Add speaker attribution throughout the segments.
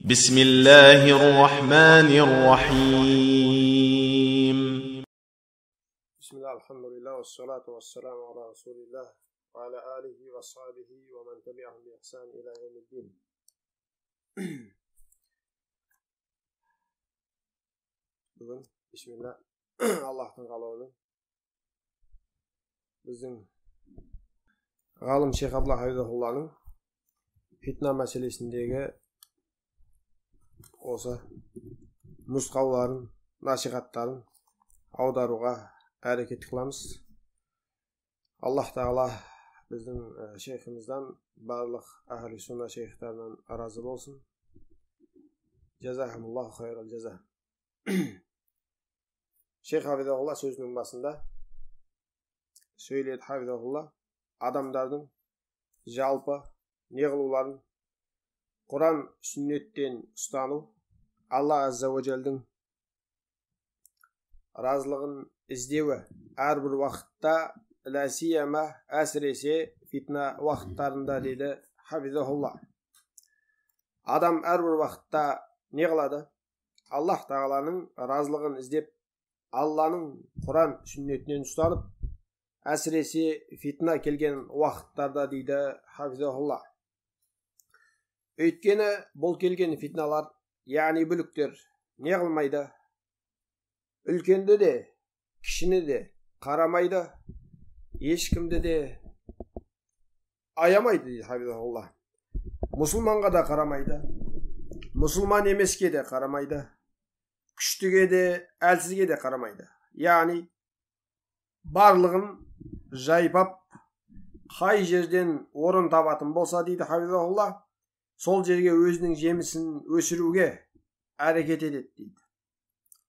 Speaker 1: بسم الله الرحمن الرحيم.
Speaker 2: بسم الله الحمد لله والصلاة والسلام على رسول الله وعلى آله وصحبه ومن تبعهم بإحسان إلى يوم الدين. Бүгін, бисмилла, Аллахтың қалауымен біздің ғалым Шейх Абдулла Хафизахулланың фитна мәселесіндегі осы нұсқауларын, насихаттарын аударуға әрекет қыламыз. Аллах тағала біздің шейхімізден, барлық ахли сунна шейхтарынан разы болсын. Жазахумуллаху хайрал жаза. Шейх Хафизахулла сөзінің басында сөйледі. Хафизахулла адамдардың жалпы не қылуларын, Құран сүннеттен ұстану, Алла Азза уа Жәлдің разылығын іздеуі әрбір уақытта, ләсияма, әсіресе фитна уақыттарында, деді Хафизахулла. Адам әрбір уақытта не қылады? Аллах тағаланың разылығын іздеп, Алланың Құран сүннетінен ұстанып, әсіресе фитна келген уақыттарда, дейді Хафизахулла. Өйткені бұл келген фитналар, яғни бүліктер, не қылмайды? Үлкенді де, кішіні де қарамайды, ешкімді де аямайды, дейді Хафизахулла. Мұсылманға да қарамайды, мұсылман емеске де қарамайды, күштіге де, әлсізге де қарамайды. Яғни барлығын жайпап, қай жерден орын табатын болса, дейді Хафизахулла, сол жерге өзінің жемісін өсіруге әрекет етеді, дейді.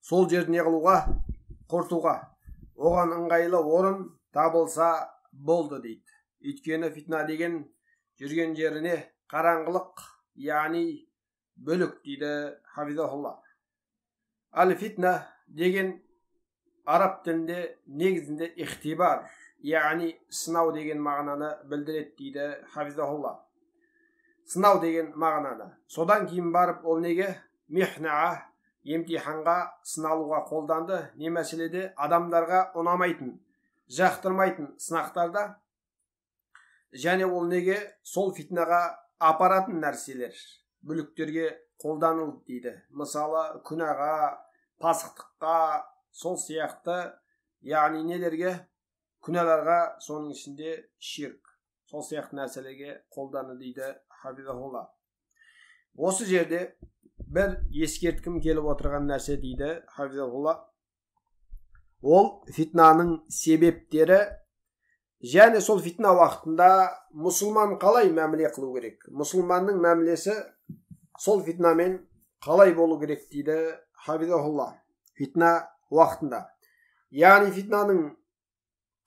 Speaker 2: Сол жерді не қылуға? Құртуға. Оған ыңғайлы орын табылса болды, дейді. Өйткені фитна деген жүрген жеріне қараңғылық, яғни бүлік, дейді Хафизахулла. Әл фитна деген араб тілінде негізінде ихтибар, яғни сынау деген мағынаны білдіреді, дейді Хафизахулла. Сынау деген мағынаны. Содан кейін барып ол неге? Михнаға, емтиханға, сыналуға қолданды. Не мәселеде? Адамдарға ұнамайтын, жақтырмайтын сынақтарда. Және ол неге? Сол фитнаға апаратын нәрселер, бүліктерге қолданылды, дейді. Мысалы, күнәға, пасықтыққа, сол сияқты, яғни нелерге? Күнәларға, соның ішінде ширк, сол сияқты нәрселерге қолданды, дейді Хафизахулла. Осы жерде бір ескерткім келіп отырған нәрсе, дейді Хафизахулла, ол фитнаның себептері және сол фитна уақытында мұсылман қалай мәміле қылу керек, мұсылманның мәмілесі сол фитнамен қалай болу керек, дейді Хафизахулла. Фитна уақытында, яғни фитнаның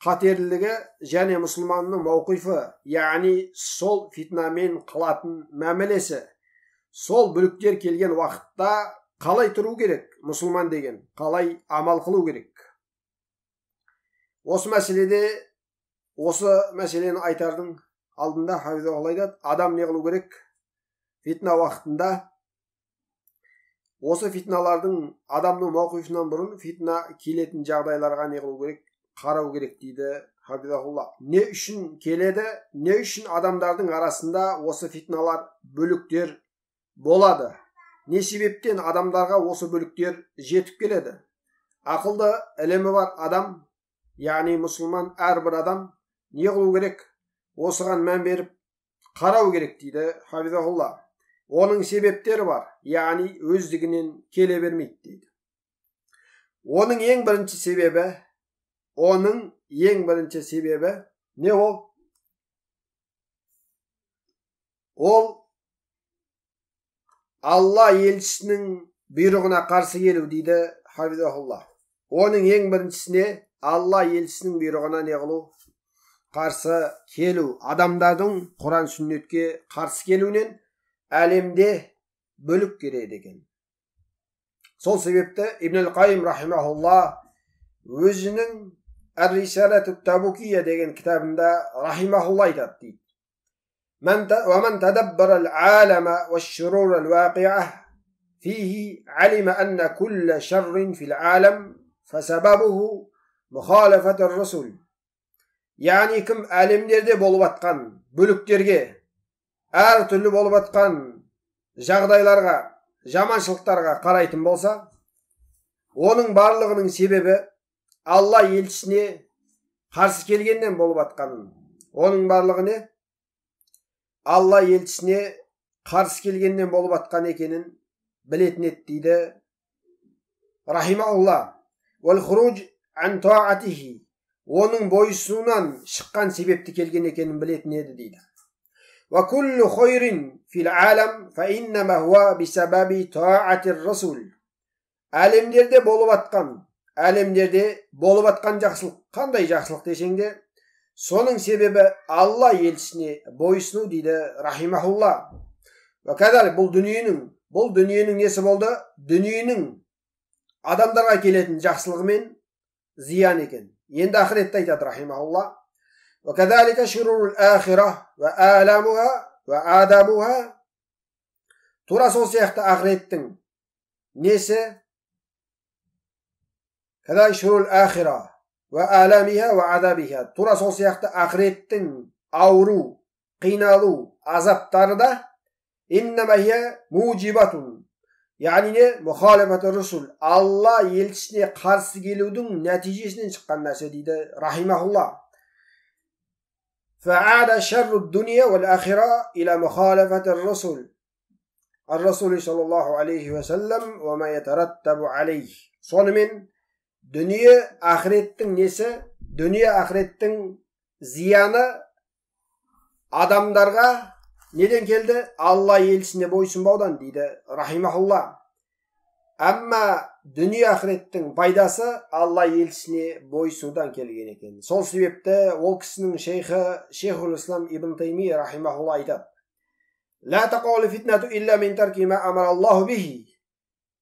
Speaker 2: қатерлігі және мұсылманның мауқифы, яғни сол фитнамен қылатын мәмілесі, сол бүліктер келген уақытта қалай тұру керек, мұсылман деген қалай амал қылу керек. Осы мәселеде, осы мәселені айтардың алдында Хафизахулла айтады, адам не қылу керек фитна уақытында? Осы фитналардың адамның мауқифынан бұрын фитна келетін жағдайларға не қылу керек? Қарау керек, дейді Хафизахулла. Не үшін келеді, не үшін адамдардың арасында осы фитналар, бүліктер болады? Не себептен адамдарға осы бүліктер жетіп келеді? Ақылды, ілімі бар адам, яғни мұсылман әрбір адам не қылу керек? Осыған мән беріп қарау керек, дейді Хафизахулла. Оның себептері бар, яғни өздігінен келе бермейді, дейді. Оның ең бірінші себебі, оның ең бірінші себебі не ол? Ол Алла елшісінің бұйрығына қарсы келу, дейді Хафизахулла. Оның ең біріншісіне Алла елшісінің бұйрығына не қылу? Қарсы келу. Адамдардың Құран сүннетке қарсы келуінен әлемде бөлік келеді екен. Сол себепті Ибн Қайым рахимахулла өзінің Әр-Рисалату Табукия деген кітабында рахимахулла айтады, дейді. ومن تدبر العالم والشرور الواقعة فيه علم أن كل شر في العالم فسببه مخالفة الرسول. Яғни кім әлемдерде болып атқан бүліктерге, әртүрлі болып атқан жағдайларға, жаманшылықтарға қарайтын болса, оның барлығының себебі Алла елшісіне қарсы келгеннен болып атқан. Оның барлығы не? Алла елшісіне қарсы келгеннен болып атқан екенін білетін еді дейді рахимаулла. Уал хуруж ан таатихи, оның бойсұнуынан шыққан себепті келген екенін білетін еді дейді. Уа куллу хайрин фил алам фа иннама хуа бисабаби таатир расул. Әлемдерде болып атқан, әлемдерде болып атқан жақсылық қандай жақсылық десең де, соның себебі Алла елшісіне бойсыну дейді рахимахулла. Уа кәдәлік, бұл дүниенің несі болды? Дүниенің адамдарға келетін жақсылығы мен зиян екен. Енді ақыретті айтады рахимахулла. Уа кәдәлика шурурул ахира уа аламуха уа адабуха. Тура сол сияқты ақыреттің несі? Кәдәлика шурурул ахира уа аламиха уа адабиха. Тура сол сияқты ақыреттің ауру, қиналу, азаптары да иннама хия мужибатун. Яғни не? Мухалифату русул. Алла елшісіне қарсы келудің нәтижесінен шыққан нәрсе дейді рахимахулла. فعاد شر الدنيا والآخرة إلى مخالفة الرسول صلى الله عليه وسلم وما يترتب عليه. Сонымен дүние ақыреттің несі? Дүние ақыреттің зияны адамдарға неден келді? Алла елшісіне бойсұнбаудан дейді рахимахулла. Әмма дүние ақыреттің пайдасы Алла елшісіне бойсұнудан келген екен. Сол себепті ол кісінің шейхі Шейхул Ислам Ибн Таймия рахимахулла айтады: Ла тақаулу фитнату илля мин тарки ма амараллаху бихи.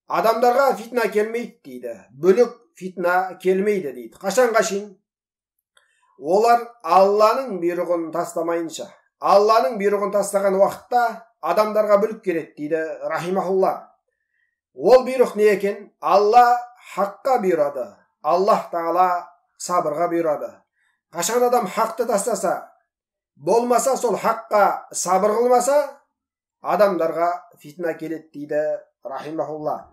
Speaker 2: Адамдарға фитна келмейді дейді. Бүлік фитна келмейді дейді. Қашанға шейін? Олар Алланың бұйрығын тастамайынша. Алланың бұйрығын тастаған уақытта адамдарға бүлік келеді дейді рахимахулла. Ол бұйрық не екен? Алла хаққа бұйырады. Аллах тағала сабырға бұйырады. Қашан адам хақты тастаса, болмаса сол хаққа сабыр қылмаса, адамдарға фитна келеді дейді рахимахулла.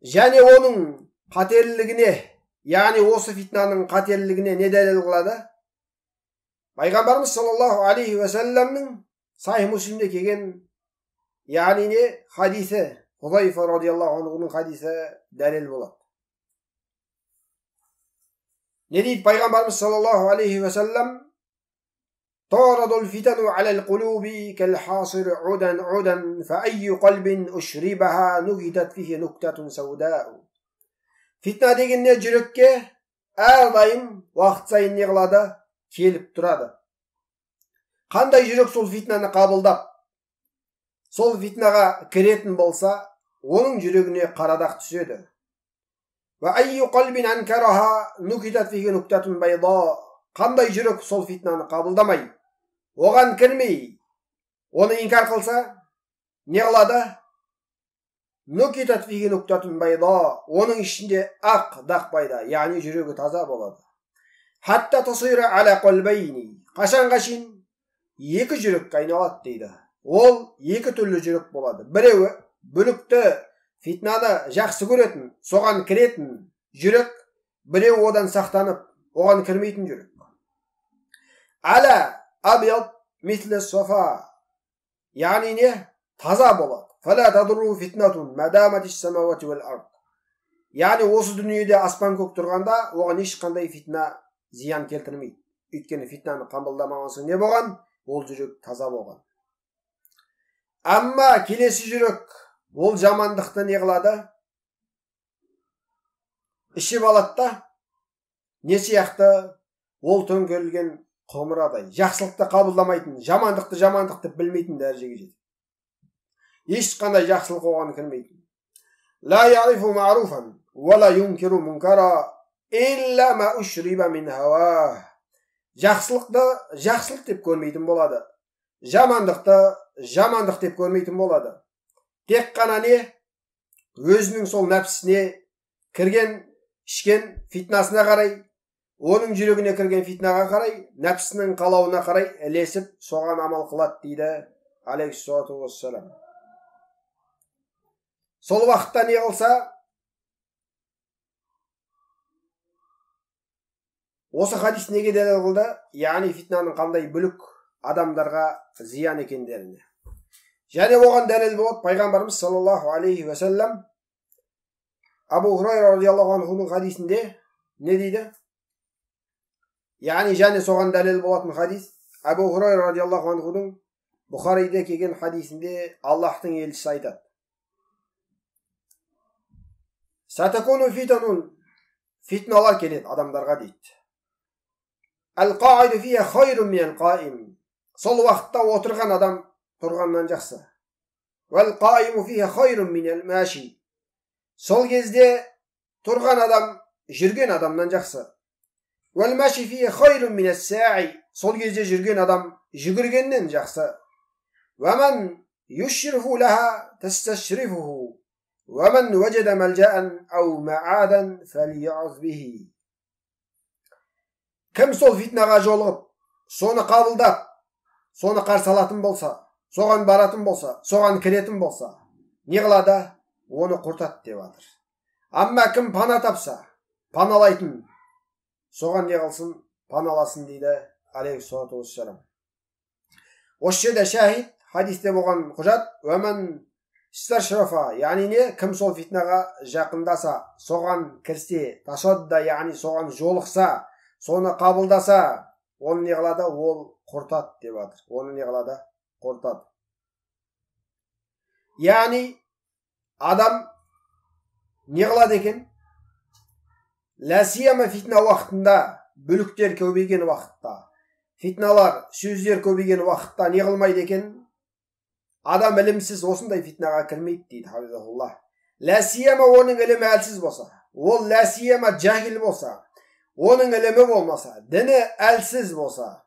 Speaker 2: Және оның қатерлігіне, яғни осы фитнаның қатерлігіне не дәлел қылады? Пайғамбарымыз саллаллаху алейхи уассаламның Сахих Муслимде келген, яғни не хадисі, Хузайфа радиаллаху анхудың хадисі дәлел болады. Не дейді пайғамбарымыз саллаллаху алейхи уассалам? تعرض الفتن على القلوب كالحاصر عدا عدا فأي قلب أشربها نكتت فيه نكتة سوداء. Фитна деген не? Жүрекке әрдайым уақыт сайын не қылады? Келіп тұрады. Қандай жүрек сол фитнаны қабылдап, сол фитнаға кіретін болса, оның жүрегіне қара дақ түседі. Қандай жүрек сол фитнаны қабылдамай, оған кірмей, оны инкар қылса, не қылады? Оның ішінде ақ дақ пайда, яғни жүрегі таза болады. Қашанға шейін екі жүрекке айналады дейді. Ол екі түрлі жүрек болады. Біреуі бүлікті, фитнаны жақсы көретін, соған кіретін жүрек, біреуі одан сақтанып, оған кірмейтін жүрек. Ала абьяд мисле софа, яғни не? Таза болады. Фала тадурру фитнатун мадаматис самавати вал ард. Яғни осы дүниеде аспан көк тұрғанда оған ешқандай фитна зиян келтірмейді. Өйткені фитнаны қабылдамаған соң не болған? Ол жүрек таза болған. Әмма келесі жүрек ол жамандықты не қылады? Ішіп алады да, не сияқты? Ол төңкерілген құмырадай. Жақсылықты қабылдамайтын, жамандықты жамандық деп білмейтін дәрежеге жетеді. Ешқандай жақсылық оған кірмейтін. Ла ярифу маруфан уа ла юнкиру мункара илля ма ушриба мин хавах. Жақсылықты жақсылық деп көрмейтін болады. Жамандықты жамандық деп көрмейтін болады. Тек қана не? Өзінің сол нәпсісіне кірген, ішкен фитнасына қарай, оның жүрегіне кірген фитнаға қарай, нәпсінің қалауына қарай ілесіп, соған амал қылады дейді алейхиссалату уассалам. Сол уақытта не қылса, осы хадис неге дәлел қылды? Яғни фитнаның қандай бүлік адамдарға зиян екендеріне. Және оған дәлел болады пайғамбарымыз саллаллаху алейхи уассалам Абу Хурайра радиаллаху анхудың хадисінде не дейді? Яғни және соған дәлел болатын хадис Абу Хурайра радиаллаху анхудың Бұхариде келген хадисінде Аллахтың елшісі айтады. Сатакуну фитанун, фитналар келеді адамдарға дейді. Әл-қаиду фиха хайрун минал қаим. Сол уақытта отырған адам тұрғаннан жақсы. Уәл-қаиму фиха хайрун минал маши. Сол кезде тұрған адам жүрген адамнан жақсы. Уәл-маши фиха хайрун минас-саи. Сол кезде жүрген адам жүгіргеннен жақсы. Уәман юшрифу лаха тасташрифуху. Уәман вәжада мәлжаан ау ма'адан фәлияз бихи. Кім сол фитнаға жолығып, соны қабылдап, соны қарсы алатын болса, соған баратын болса, соған кіретін болса, не қылады? Оны құртады деп жатыр. Амма кім пана тапса, паналайтын, соған не қылсын? Паналасын дейді алейхиссалату уассалам. Осы жерде шахид хадисте болған құжат, уәман исташрафа, яғни не? Кім сол фитнаға жақындаса, соған кірсе, ташадда, яғни соған жолықса, соны қабылдаса, оны не қылады? Ол құртады деп жатыр. Оны не қылады? Құртады. Яғни адам не қылады екен? Ләсияма фитна уақытында, бүліктер көбейген уақытта, фитналар, сөздер көбейген уақытта не қылмайды екен? Адам ілімсіз осындай фитнаға кірмейді дейді хафизахуллах. Ләсияма оның ілімі әлсіз болса, ол ләсияма жахил болса, оның ілімі болмаса, діні әлсіз болса,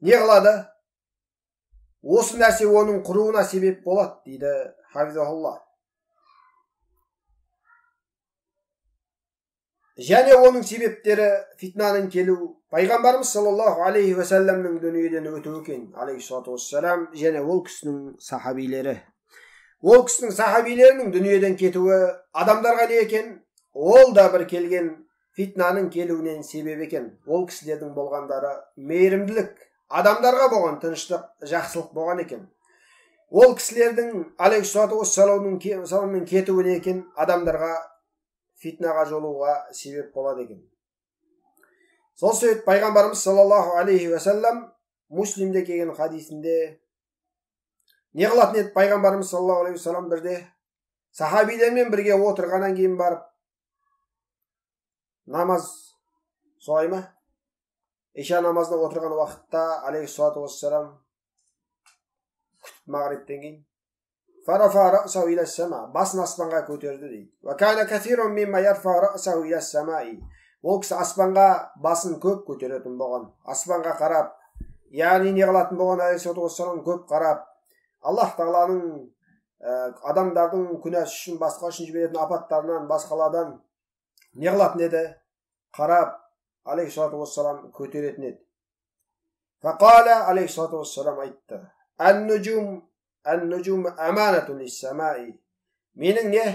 Speaker 2: не қылады? Осы нәрсе оның құруына себеп болады дейді хафизахуллах. Және оның себептері фитнаның келу, пайғамбарымыз саллаллаху алейхи уассаламның дүниеден өтуі екен, алейхиссалату уассалам, және ол кісінің сахабилері. Ол кісінің сахабилерінің дүниеден кетуі адамдарға не екен? Ол да бір келген фитнаның келуінен себеп екен. Ол кісілердің болғандары мейірімділік, адамдарға болған тыныштық, жақсылық болған екен. Ол кісілердің алейхиссалату уассаламның кетуіне екен, адамдарға фитнаға жолуға себеп болады екен. Сол себеп пайғамбарымыз саллаллаху алейхи уассалам Муслимде келген хадисінде не қылатын еді? Пайғамбарымыз саллаллаху алейхи уассалам бірде сахабилермен бірге отырғаннан кейін барып намаз солай ма? Иша намазына отырған уақытта алейхиссалату уассалам күтіп мағрибтен кейін фарафа рa'саху иля сама, басын аспанға көтерді дейді. Ва кана касирун мимма ярфа рa'саху иля самаи. Ол кісі аспанға басын көп көтеретін болған. Аспанға қарап, яғни не қылатын болған? Алейхиссалату уассалам көп қарап, Аллах тағаланың адамдардың күнәсі үшін, басқа үшін жіберетін апаттарынан, басқалардан не қылатын еді? Қарап, алейхиссалату уассалам көтеретін еді. Фақала алейхиссалату уассалам айтты: Ан-нужум Ан-нужум аманатун лис-самаи. Менің не?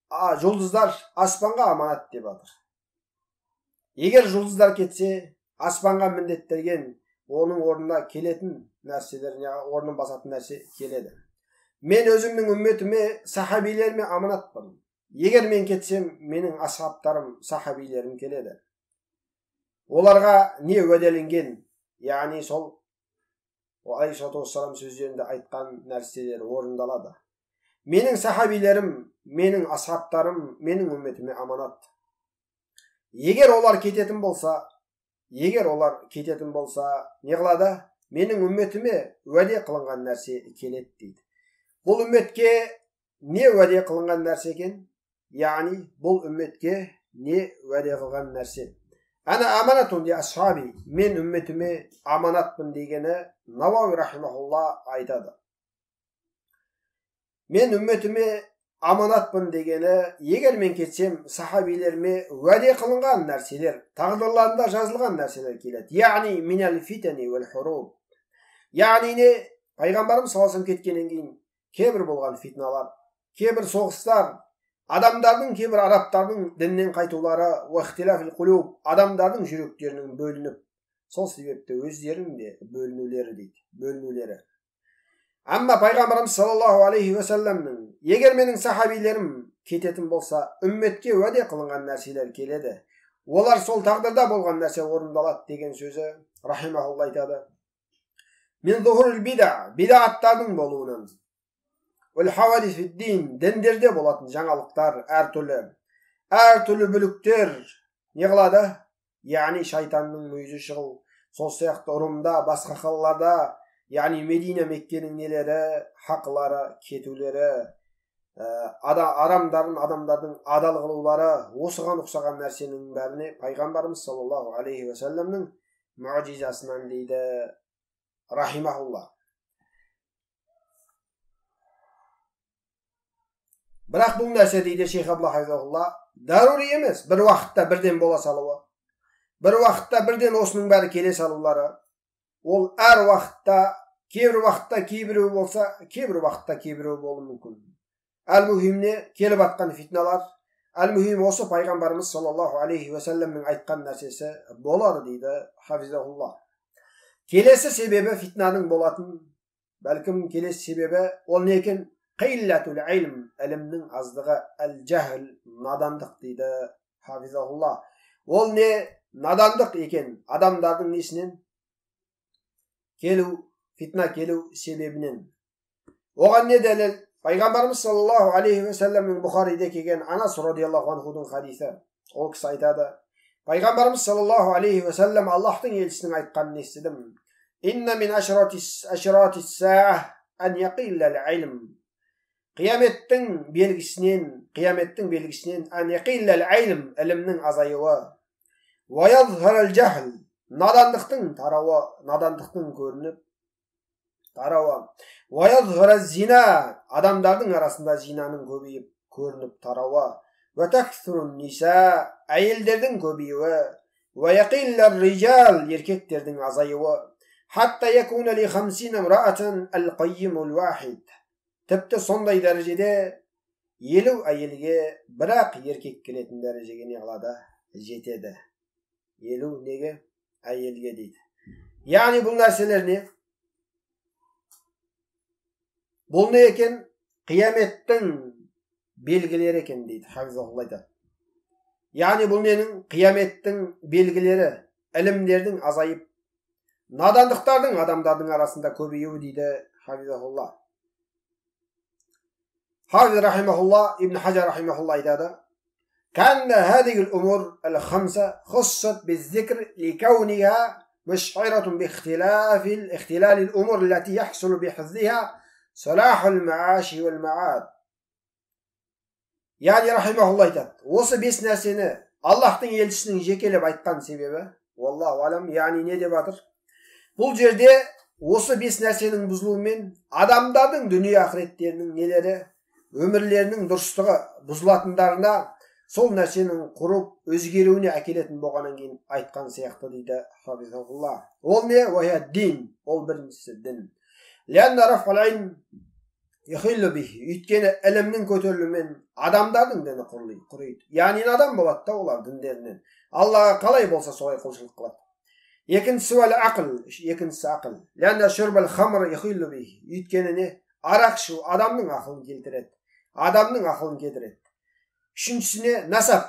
Speaker 2: Жұлдыздар аспанға аманат деп жатыр. Егер жұлдыздар кетсе, аспанға міндеттелген, оның орнына келетін нәрселер, орнын басатын нәрсе келеді. Мен өзімнің үмметіме, сахабилеріме аманатпын. Егер мен кетсем, менің асхабтарым, сахабилерім келеді. Оларға не уәделенген, яғни сол алейхиссалату уассалам сөздерінде айтқан нәрселер орындалады. Менің сахабилерім, менің асхабтарым, менің үмметіме аманат. Егер олар кететін болса, егер олар кететін болса, не қылады? Менің үмметіме уәде қылынған нәрсе келеді дейді. Бұл үмметке не уәде қылынған нәрсе екен? Яғни бұл үмметке не уәде қылған нәрсе. Ана аманатун ли асхаби, мен үмметіме аманатпын дегені Науауи рахимахулла айтады. Мен үмметіме аманатпын дегені, егер мен кетсем, сахабилеріме уәде қылынған нәрселер, тағдырларында жазылған нәрселер келеді. Яғни минал фитани уәл хуруб. Яғни не? Пайғамбарымыз саллаллаху алейхи вассалам кеткеннен кейін кейбір болған фитналар, кейбір соғыстар, адамдардың, кейбір арабтардың діннен қайтулары, уахтилафил қулуб, адамдардың жүректерінің бөлініп, сол себепті өздерінің де бөлінулері дейді, бөлінулері. Амма пайғамбарымыз саллаллаху алейхи уассаламның, егер менің сахабилерім кететін болса, үмметке уәде қылынған нәрселер келеді, олар сол тағдырда болған нәрсе орындалады деген сөзі рахимахулла айтады. Мин зухурил бида, бидағаттардың болуынан, уәл хавадис фид-дин, діндерде болатын жаңалықтар, әртүрлі бүліктер не қылады? Яғни шайтанның мүйізі шығу, сол сияқты Румда, басқа қалаларда, яғни Медина, Меккенің нелері, хақылары, кетулері, арамдарын, адамдардың адал қылулары, осыған ұқсаған нәрсенің бәріне пайғамбарымыз саллаллаху алейхи уассаламның мұғжизасынан дейді рахимахулла. Бірақ бұл нәрсе дейді шейх Абдулла хафизахулла, дарури емес, бір уақытта бірден бола салуы, бір уақытта бірден осының бәрі келе салулары, ол әр уақытта, кейбір уақытта кейбіреу болса, кейбір уақытта кейбіреу болуы мүмкін. Әл-мухим не? Келіп атқан фитналар, әл-мухим осы пайғамбарымыз саллаллаху алейхи уассаламның айтқан нәрсесі болады дейді хафизахулла. Келесі себебі фитнаның болатын, бәлкім келесі себебі ол не екен? Қиллатул илм, ілімнің аздығы, әл-жахл, надандық дейді хафизахулла. Ол не? Надандық екен, адамдардың несінен? Келу, фитна келу себебінен. Оған не дәлел? Пайғамбарымыз саллаллаху алейхи уассаламның Бұхариде келген Анас радиаллаху анхудың хадисі. Ол кісі айтады: Пайғамбарымыз саллаллаху алейхи уассалам Аллаһтың елшісінің айтқанын естідім. Инна мин ашратис саа ан яқилла илм. Қияметтің белгісінен ан яқилла илм, ілімнің азаюы, уа язхарал жахл, надандықтың тарауы, надандықтың көрініп тарауы, уа язхара зина, адамдардың арасында зинаның көбейіп көрініп тарауы, уа таксурун ниса, әйелдердің көбеюі, уа яқилла рижал, еркектердің азаюы, хатта якуна ли 50 имраатан ал-қаййимул вахид. Тіпті сондай дәрежеде 50 әйелге бірақ еркек келетін дәрежеге не қылады? Жетеді. 50 неге? Әйелге дейді. Яғни бұл нәрселер не? Бұл не екен? Қияметтің белгілері екен дейді хафизахулла айтады. Яғни бұл ненің? Қияметтің белгілері, ілімдердің азайып, надандықтардың адамдардың арасында көбеюі дейді хафизахулла. Хафиз рахимахулла, Ибн Хажар рахимахулла айтады: كان هذه الأمور الخمسة خصت بالذكر لكونها مشعرة باختلاف اختلال الأمور التي يحصل بحفظها صلاح المعاش والمعاد. Яғни рахимахулла айтады, осы бес нәрсені Аллаһтың елшісінің жекелеп айтқан себебі, валлаху алам, яғни не деп жатыр? Бұл жерде осы бес нәрсенің бұзылуымен адамдардың дүние ақыреттерінің нелері, өмірлерінің дұрыстығы бұзылатындарына, сол нәрсенің құрып өзгеруіне әкелетін болғаннан кейін айтқан сияқты дейді хафизахулла. Ол не? Уа дин, ол біріншісі дін. Ләнна рафал илм яхиллу бихи. Өйткені ілімнің көтерілуімен адамдардың діні құриды. Яғни надан болады да олар діндерінен. Аллаға қалай болса солай құлшылық қылады. Екіншісі уәл ақыл, екіншісі ақыл. Ләнна шурбал хамр яхиллу бихи. Өйткені не? Арақ ішу адамның ақылын келтіреді. Адамның ақылын кетіреді. Үшіншісіне насап,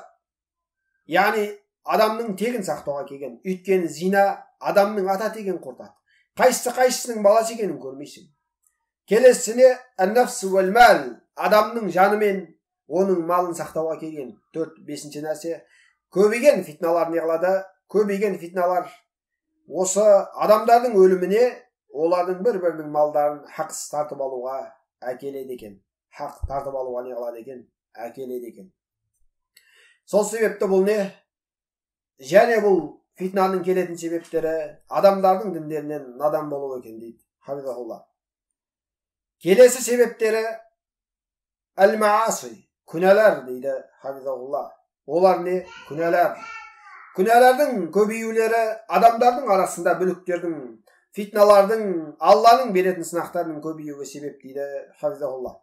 Speaker 2: яғни адамның тегін сақтауға келген. Өйткені зина адамның ата тегін құртады. Қайсысы қайсысының баласы екенін көрмейсің. Келесісіне ән-нафс уәл-мәл, адамның жаны мен оның малын сақтауға келген. Төрт, бесінші нәрсе. Көбейген фитналар не қылады? Көбейген фитналар осы адамдардың өліміне, олардың бір-бірінің малдарын хақсыз тартып алуға әкеледі екен. Хақ тартып алуға не қылады екен? Әкеледі екен. Сол себепті бұл не? Және бұл фитнаның келетін себептері адамдардың діндерінен надан болуы екен дейді хафизахулла. Келесі себептері әл-мааси, күнәлар дейді хафизахулла. Олар не? Күнәлар. Күнәлардың көбеюлері адамдардың арасында бүліктердің, фитналардың, Алланың беретін сынақтарының көбеюі себеп дейді хафизахулла.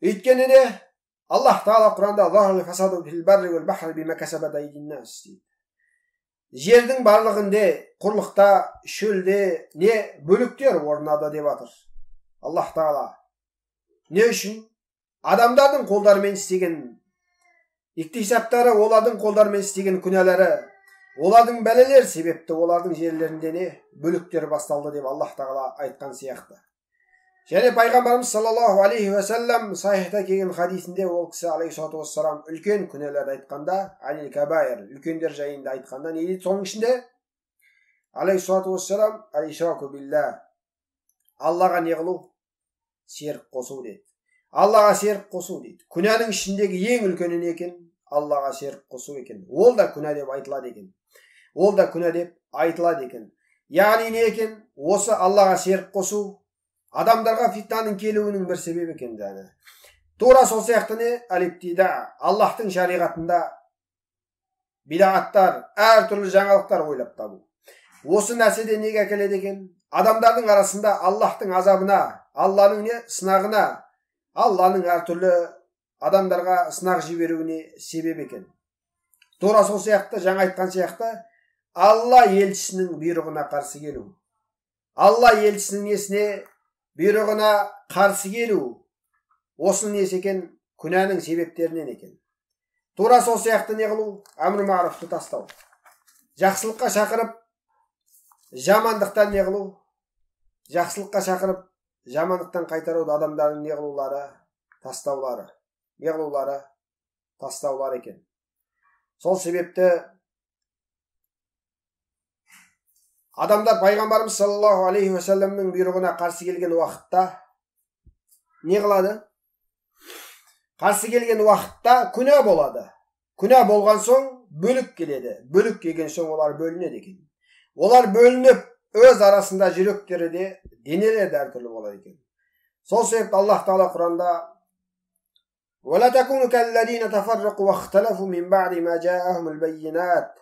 Speaker 2: Өйткені не? Аллах Тағала Құранда дейді. Жердің барлығында, құрлықта, шөлде не бөліктер орнады деп жатыр Аллах Тағала. Не үшін? Адамдардың қолдарымен істеген иктисаптары, олардың қолдарымен істеген күнәлары, олардың бәлелер себепті олардың жерлерінде не бөліктер басталды деп Аллах Тағала айтқан сияқты. Және пайғамбарымыз саллаллаху алейхи уассалам сахихта келген хадисінде ол кісі алейхиссалату уассалам үлкен күнәлерді айтқанда, анил кабаир, үлкендер жайында айтқанда не дейді? Соның ішінде алейхиссалату уассалам аль-ишраку билла, Аллаға не қылу? Серік қосу деді. Аллаға серік қосу дейді. Күнәнің ішіндегі ең үлкені не екен? Аллаға серік қосу екен. Ол да күнә деп айтылады екен. Ол да күнә деп айтылады екен. Яғни не екен? Осы Аллаға серік қосу адамдарға фитнаның келуінің бір себебі екен және. Тура сол сияқты не? Әл-ибтида, Аллаһтың шариғатында бидағаттар, әртүрлі жаңалықтар ойлап табу. Осы нәрседе неге әкеледі екен? Адамдардың арасында Аллаһтың азабына, Алланың не сынағына, Алланың әртүрлі адамдарға сынақ жіберуіне себеп екен. Тура сол сияқты, жаңа айтқан сияқты, Алла елшісінің бұйрығына қарсы келу. Алла елшісінің несіне? Бұйрығына қарсы келу. Осының несі екен? Күнәнің себептерінен екен. Тура сол сияқты не қылу? Әмір мағруфты тастау. Жақсылыққа шақырып, жамандықтан не қылу? Жақсылыққа шақырып, жамандықтан қайтаруды адамдардың не қылулары? Тастаулары. Не қылулары? Тастаулары екен. Сол себепті адамдар пайғамбарымыз саллаллаху алейхи уассаламның бұйрығына қарсы келген уақытта не қылады? Қарсы келген уақытта күнә болады. Күнә болған соң бөлік келеді. Бөлік келген соң олар бөлінеді екен. Олар бөлініп, өз арасында жүректері де, денелері де әртүрлі болады екен. Сол себепті Аллах Тағала Құранда وَلَا تَكُونُوا كَالَّذِينَ تَفَرَّقُوا وَاخْتَلَفُوا مِنْ بَعْدِ مَا جَاءَهُمُ الْبَيِّنَاتُ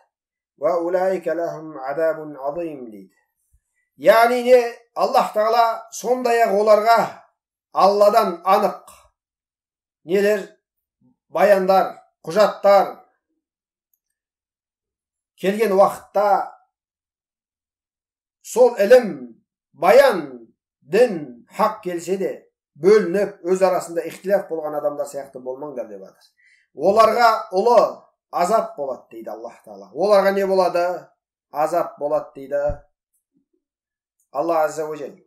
Speaker 2: وَأُولَٰئِكَ لَهُمْ عَذَابٌ عَظِيمٌ дейді. Яғни не? Аллах Тағала сондай-ақ оларға Алладан анық нелер, баяндар, құжаттар келген уақытта сол ілім, баян, дін, хақ келсе де бөлініп, өз арасында ихтилаф болған адамдар сияқты болмаңдар деп жатыр. Оларға ұлы азап болады дейді Аллах Тағала. Оларға не болады? Азап болады дейді Алла Азза уа Жәл.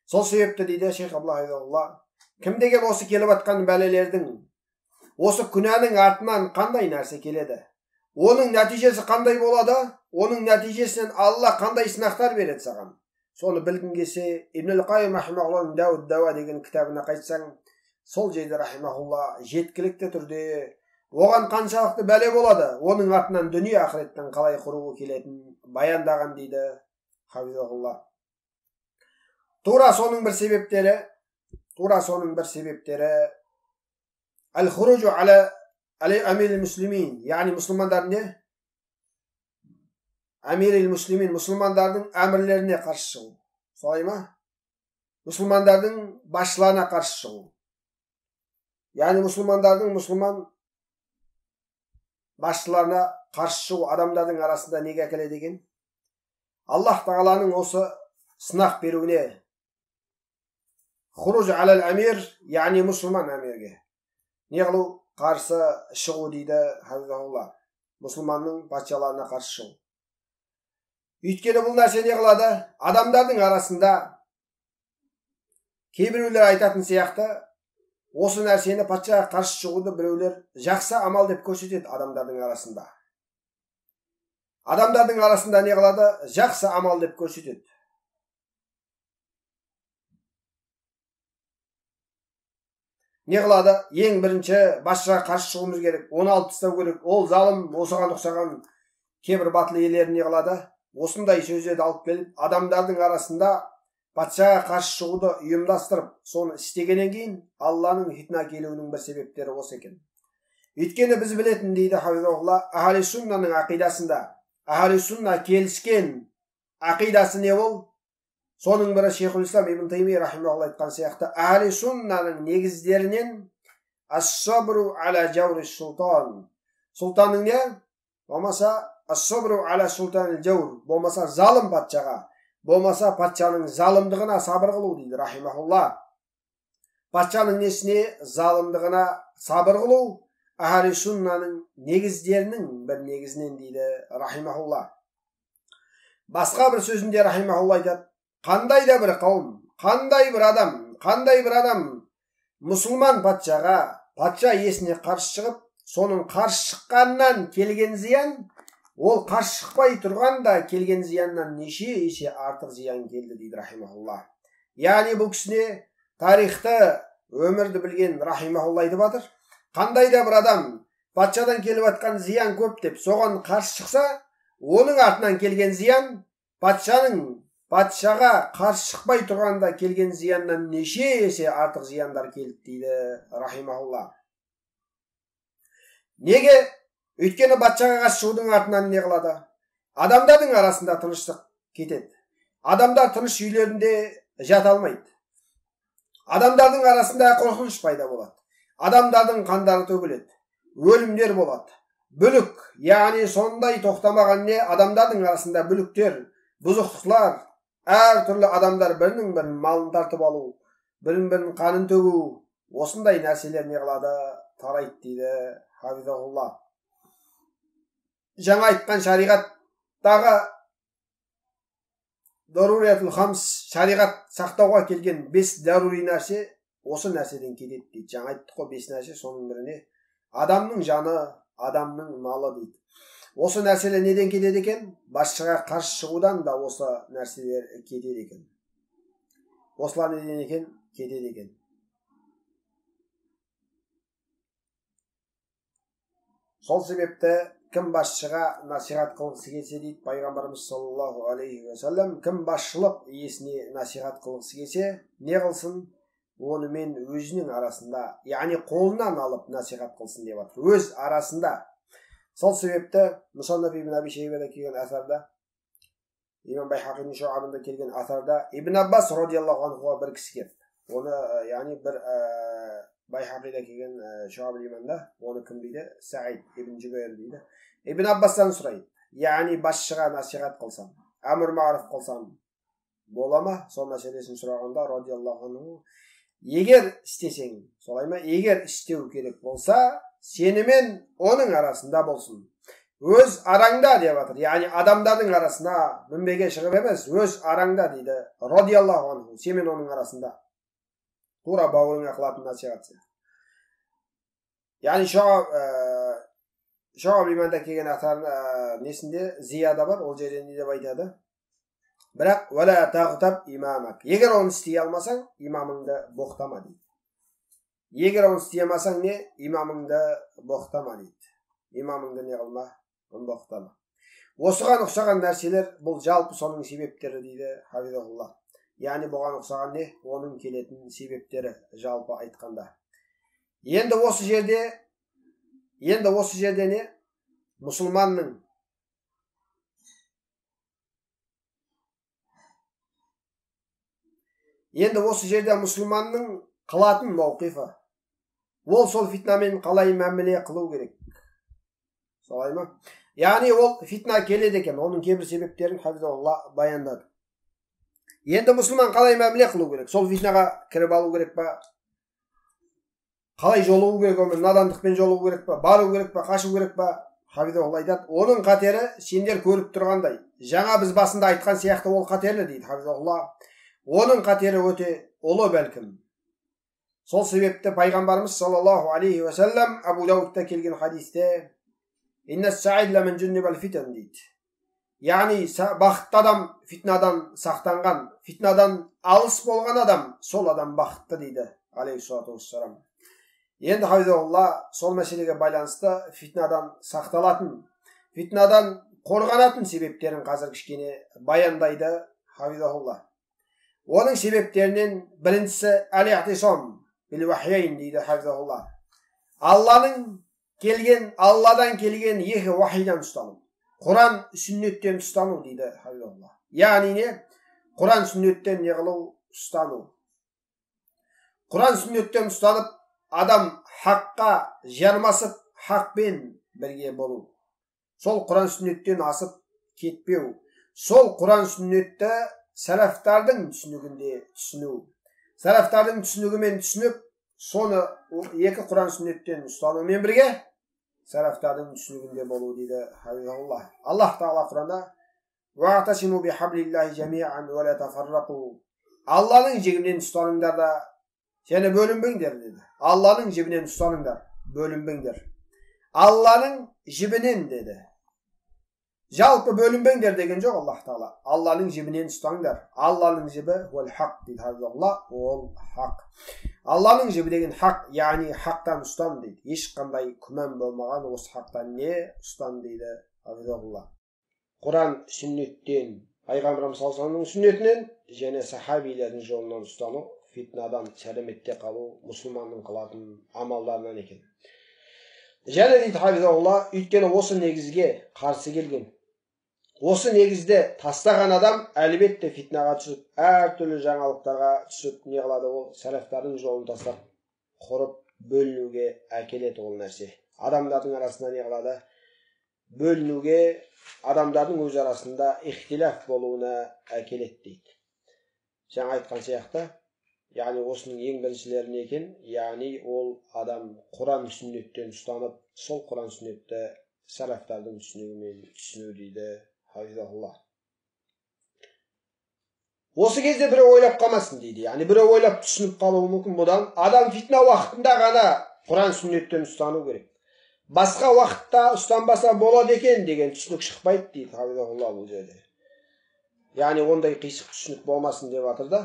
Speaker 2: Сол себепті дейді шейх Абдулла, кім деген осы келіп атқан бәлелердің, осы күнәнің артынан қандай нәрсе келеді? Оның нәтижесі қандай болады? Оның нәтижесінен Алла қандай сынақтар береді саған? Соны білгің келсе, Ибн Қайым рахимахулланың Дауд Дауа деген кітабына қайтсаң, сол жерде рахимахулла жеткілікті түрде оған қаншалықты бәле болады, оның артынан дүние ақыреттің қалай құруы келетінін баяндаған дейді хафизахулла. Тура соның бір себептері, тура соның бір себептері әл-хуружу ала әмирил муслимин, яғни мұсылмандардың не? Әмирил муслимин, мұсылмандардың әмірлеріне қарсы шығу. Солай ма? Мұсылмандардың басшыларына қарсы шығу. Яғни мұсылмандардың мұсылман басшыларына қарсы шығу адамдардың арасында неге әкеледі екен? Аллах Тағаланың осы сынақ беруіне. Хуруж алал әмир, яғни мұсылман әмирге не қылу? Қарсы шығу дейді хафизахулла. Мұсылманның патшаларына қарсы шығу. Өйткені бұл нәрсе не қылады? Адамдардың арасында кейбіреулер айтатын сияқты, осы нәрсені патшаға қарсы шығуды біреулер жақсы амал деп көрсетеді адамдардың арасында. Адамдардың арасында не қылады? Жақсы амал деп көрсетеді. Не қылады? Ең бірінші басшыға қарсы шығуымыз керек, оны алып тастау керек, ол залым, осыған ұқсаған кейбір батыл иелері не қылады? Осындай сөздерді алып келіп, адамдардың арасында патшаға қарсы шығуды ұйымдастырып, соны істегеннен кейін Алланың фитна келуінің бір себептері осы екен. Өйткені біз білетін, дейді хафизахулла, ахли суннаның ақидасында, ахли сунна келіскен ақидасы не ол? Соның бірі Шейхул Ислам Ибн Таймия рахимахулла айтқан сияқты, ахли суннаның негіздерінен ас-сабру аля жаури султан. Сұлтанның не? Болмаса ас-сабру аля султанил жаур, болмаса залым патшаға, болмаса патшаның залымдығына сабыр қылу дейді рахимахулла. Патшаның несіне? Залымдығына сабыр қылу ахли суннаның негіздерінің бір негізінен дейді рахимахулла. Басқа бір сөзінде рахимахулла айтады, қандай да бір қауым, қандай бір адам, қандай бір адам мұсылман патшаға, патша иесіне қарсы шығып, соның қарсы шыққаннан келген зиян, ол қарсы шықпай тұрғанда келген зияннан неше есе артық зиян келді дейді рахимахулла. Яғни бұл кісіне тарихты, өмірді білген рахимахулла айтып жатыр. Қандай да бір адам патшадан келіп жатқан зиян көп деп соған қарсы шықса, оның артынан келген зиян патшаның патшаға қарсы шықпай тұрғанда келген зияннан неше есе артық зияндар келді дейді рахимахулла. Неге? Өйткені патшаға қарсы шығудың артынан не қылады? Адамдардың арасында тыныштық кетеді. Адамдар тыныш үйлерінде жата алмайды. Адамдардың арасында қорқыныш пайда болады. Адамдардың қандары төгіледі. Өлімдер болады. Бүлік, яғни сондай тоқтамаған не, адамдардың арасында бүліктер, бұзықтықтар, әртүрлі адамдар бірінің бірін малын тартып алу, бірінің бірінің қанын төгу, осындай нәрселер не қылады? Тарайды дейді хафизахулла. Жаңа айтқан шариғаттағы даруриятул хамс, шариғат сақтауға келген 5 дарури нәрсе осы нәрседен кетеді дейді. Жаңа айттық қой 5 нәрсе, соның біріне адамның жаны, адамның малы дейді. Осы нәрселер неден кетеді екен? Басшыға қарсы шығудан да осы нәрселер кетеді екен. Осылар неден екен? Кетеді екен. Сол себепті кім басшыға насихат қылғысы келсе дейді пайғамбарымыз саллаллаху алейхи уассалам, кім басшылық иесіне насихат қылғысы келсе, не қылсын? Онымен өзінің арасында, яғни қолынан алып насихат қылсын деп жатыр. Өз арасында. Сол себепті Мұсаннаф ибн Аби Шейбада келген асарда, Имам Байхақидің Шуабында келген асарда Ибн Аббас радиаллаху анхуға бір кісі келді. Оны, яғни бір Байхақида келген Шуаб иманда, оны кім дейді? Саид ибн Жубайр дейді. Ибн Аббастан сұрайды. Яғни басшыға насихат қылсам, әмір мағруф қылсам бола ма? Сол мәселесін сұрағанда радиаллаху анху, егер істесең, солай ма? Егер істеу керек болса, сенімен оның арасында болсын. Өз араңда деп жатыр. Яғни адамдардың арасына мінбеге шығып емес, өз араңда дейді. Радиаллаху анху, сенімен оның арасында. Тура бауырыңа қылатын насихат. Яғни Шуаб иманда келген атар несінде зияда бар, ол жерде не деп айтады? Бірақ уәлә тағтаб имамак. Егер оны істей алмасаң, имамыңды боқтама дейді. Егер оны істей алмасаң не? Имамыңды боқтама дейді. Имамыңды не қылма? Боқтама. Осыған ұқсаған нәрселер бұл жалпы соның себептері дейді хафизахулла. Яғни бұған ұқсаған не? Оның келетін себептері жалпы айтқанда. Енді осы жерде не? Мұсылманның мұсылманның қылатын мауқифы. Ол сол фитнамен қалай мәміле қылу керек? Солай ма? Яғни ол фитна келеді екен, оның кейбір себептерін хафизахулла баяндады. Енді мұсылман қалай мәміле қылу керек? Сол фитнаға кіріп алу керек па? Қалай жолығу керек онымен? Надандықпен жолығу керек па? Бару керек па? Қашу керек па? Хафизахулла айтады, оның қатері сендер көріп тұрғандай. Жаңа біз басында айтқан сияқты ол қатерлі дейді хафизахулла. Оның қатері өте ұлы бәлкім. Сол себепті пайғамбарымыз саллаллаху алейхи уассалам Абу Даудта келген хадисте «Иннас-саид ламан джуннибал фитан» дейді. Яғни бақытты адам фитнадан сақтанған, фитнадан алыс болған адам, сол адам бақытты дейді алейхиссалату уассалам. Енді хафизалла сол мәселеге байланысты фитнадан сақталатын, фитнадан қорғанатын себептерін қазір кішкене баяндайды хафизалла. Оның себептерінен біріншісі әл-иътисам бил вахияйн дейді хафизалла. Алладан келген екі вахидан ұстану. Құран сүннеттен ұстану дейді хафизалла. Яғни не? Құран сүннеттен не қылу? Ұстану. Құран сүннеттен ұстанып, адам хаққа жармасып, хақпен бірге болу. Сол Құран сүннеттен асып кетпеу. Сол Құран сүннетті сәләфтардың түсінігінде түсіну. Сәләфтардың түсінігімен түсініп, соны екі Құран сүннеттен ұстанумен бірге сәләфтардың түсінігінде болу дейді хафизалла. Аллах тағала Құранда «Уағтасиму бихаблиллахи жамиан уа ла тафаррақу». Алланың жібінен ұстаныңдар да және бөлінбеңдер деді. Алланың жібінен ұстаныңдар, бөлінбеңдер. Алланың жібінен деді. Жалпы бөлінбеңдер деген жоқ Аллах тағала. Алланың жібінен ұстаңдар. Алланың жібі ол хақ дейді хафизалла, ол хақ. Алланың жібі деген хақ, яғни хақтан ұстан дейді. Ешқандай күмән болмаған осы хақтан не ұстан дейді хафизалла. Құран сүннеттен, пайғамбарымыз саллаллаху алейхи вассаламның сүннетінен және сахабилердің жолынан ұстану фитнадан сәлеметте қалу мұсылманның қылатын амалдарынан екен. Және дейді хафизалла, өйткені осы негізге қарсы келген, осы негізде тастаған адам әлбетте фитнаға түсіп, әртүрлі жаңалықтарға түсіп, не қылады ол? Сәләфтардың жолын тастап, құрып бөлінуге әкеледі ол нәрсе. Адамдардың арасында не қылады? Бөлінуге, адамдардың өз арасында ихтилаф болуына әкеледі дейді. Жаңа айтқан сияқты, яғни осының ең біріншілері не екен? Яғни ол адам Құран сүннеттен ұстанып, сол Құран сүннетті сәләфтардың түсінігімен түсіну дейді хафизалла. Осы кезде біреу ойлап қалмасын дейді. Яғни біреу ойлап түсініп қалуы мүмкін бұдан. Адам фитна уақытында ғана Құран сүннеттен ұстану керек. Басқа уақытта ұстанбаса болады екен деген түсінік шықпайды дейді хафизалла бұл жерде. Яғни ондай қисық түсінік болмасын деп жатыр да.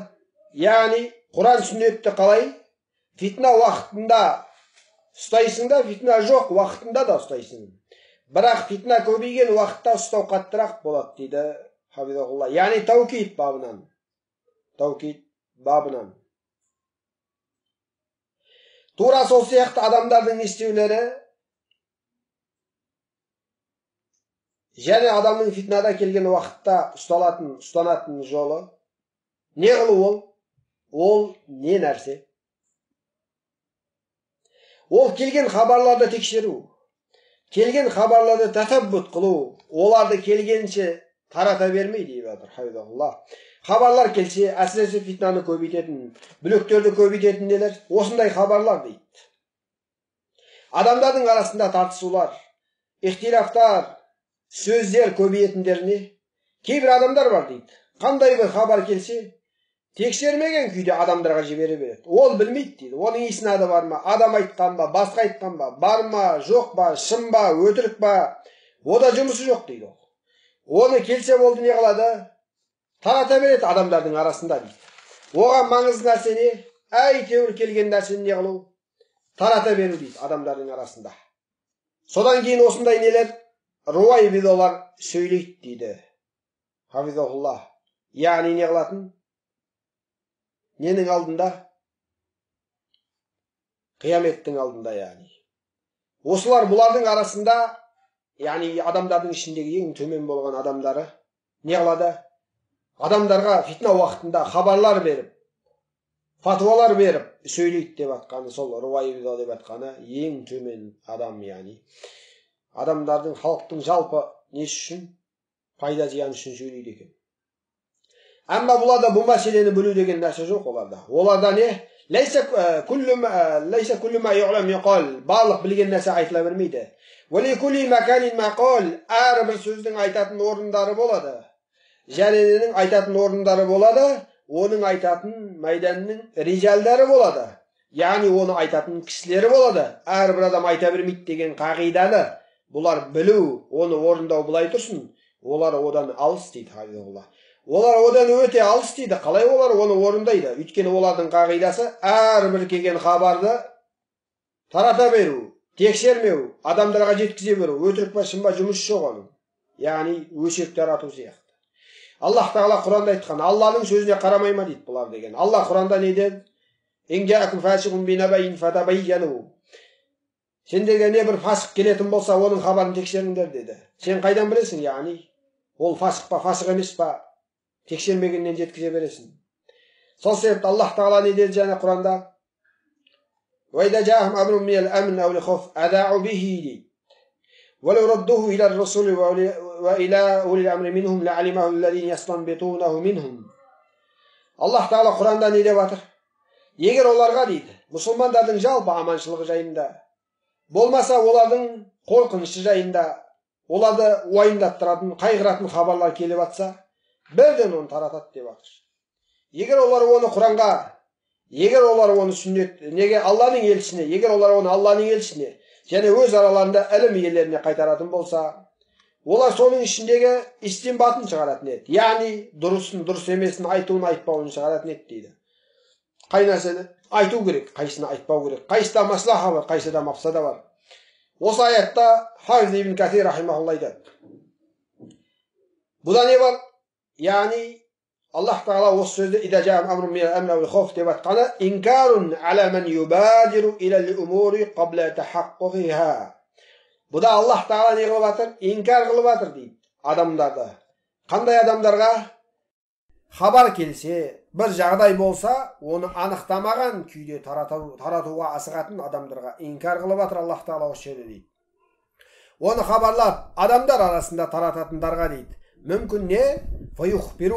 Speaker 2: Яғни Құран сүннетті қалай? Фитна уақытында ұстайсың да, фитна жоқ уақытында да ұстайсың. Бірақ фитна көбейген уақытта ұстау қаттырақ болады дейді хафизалла. Яғни таукид бабынан. Таукид бабынан. Тура сол сияқты адамдардың не істеулері және адамның фитнада келген уақытта ұсталатын, ұстанатын жолы не қылу ол? Ол не нәрсе? Ол келген хабарларды тексеру, келген хабарларды тәтәббут қылу, оларды келгенше тарата бермей дейді жатыр хафизалла. Хабарлар келсе, әсіресе фитнаны көбейтетін, бүлектерді көбейтетін нелер, осындай хабарлар дейді. Адамдардың арасында тартысулар, ихтилафтар, сөздер көбейетіндеріне кейбір адамдар бар дейді. Қандай бір хабар келсе, тексермеген күйде адамдарға жібере береді. Ол білмейді дейді. Оның иснады бар ма, адам айтқан ба, басқа айтқан ба, бар ма, жоқ па, шын ба, өтірік па, ода жұмысы жоқ дейді ол. Оны келсе болды не қылады? Тарата береді адамдардың арасында дейді. Оған маңызды нәрсе не? Әйтеуір келген нәрсені не қылу? Тарата беру дейді адамдардың арасында. Содан кейін осындай нелер руайбидолар сөйлейді дейді. Хафизалла. Яғни не қылатын? Ненің алдында? Қияметтің алдында яғни. Осылар бұлардың арасында, яғни адамдардың ішіндегі ең төмен болған адамдары не қылады? Адамдарға фитна уақытында хабарлар беріп, фатуалар беріп сөйлейді деп атқаны, сол руайбидо деп атқаны ең төмен адам яғни. Адамдардың, халықтың жалпы несі үшін? Пайда зиян үшін сөйлейді екен. Әмма бұларда бұл мәселені білу деген нәрсе жоқ оларда. Оларда не? Ләйсә күллü мә ю'лам юқал. Барлық білген нәрсе айтыла бермейді. Уә ликулли мәканин мәқал. Әрбір сөздің айтатын орындары болады. Жәненің айтатын орындары болады, оның айтатын майданның рижалдары болады. Яғни оны айтатын кісілері болады. Әрбір адам айта бермейді деген қағиданы бұлар білу, оны орындау былай тұрсын, олар одан алыс дейді хафизалла. Олар одан өте алыс дейді. Қалай олар оны орындайды? Өйткені олардың қағидасы әрбір келген хабарды Тарата беру, тексермеу, адамдарға жеткізе беру, өтірік па шын ба жұмыс жоқ оның. Яғни өсек тарату сияқты. Аллах тағала Құранда айтқан, Алланың сөзіне қарамай ма дейді бұлар деген. Алла Құранда не деді? Сендерге не бір фасық келетін болса, оның хабарын тексеріңдер деді. Сен қайдан білесің, яғни ол фасық па, фасық емес па, тексермегеннен жеткізе бересің. Сол себепті Аллах тағала не деді және Құранда? Дейді. Аллах тағала Құранда не деп жатыр? Егер оларға дейді, мұсылмандардың жалпы аманшылығы жайында, болмаса олардың қорқынышы жайында, оларды уайымдаттыратын, қайғыратын хабарлар келіп атса, бірден оны таратады деп жатыр. Егер олар оны Құранға, егер олар оны сүннет, неге Алланың елшісіне, егер олар оны Алланың елшісіне және өз араларында ілім иелеріне қайтаратын болса, олар соның ішіндегі истинбатын шығаратын еді. Яғни дұрысын, дұрыс емесін, айтуын, айтпауын шығаратын еді дейді. Қай нәрсені айту керек, қайсыны айтпау керек, қайсыда маслаха бар, қайсыда мақсада бар. Осы аятта Хафиз ибн Кәсир рахимахулла айтады. Бұда не бар? Яғни Аллах тағала осы сөзді «Ида жаам амрун минал амни ауил хоф» деп айтқаны инкарун ала ман юбадиру илал умури қабла тахаққуқиха. Бұда Аллах тағала не қылып жатыр? Инкар қылып жатыр дейді адамдарды. Қандай адамдарға? Хабар келсе, бір жағдай болса, оны анықтамаған күйде таратуға асығатын адамдарға инкар қылып жатыр Аллах тағала осы жерде дейді. Оны хабарлап, адамдар арасында тарататындарға дейді. Мүмкін не? فَيُخْبِرُ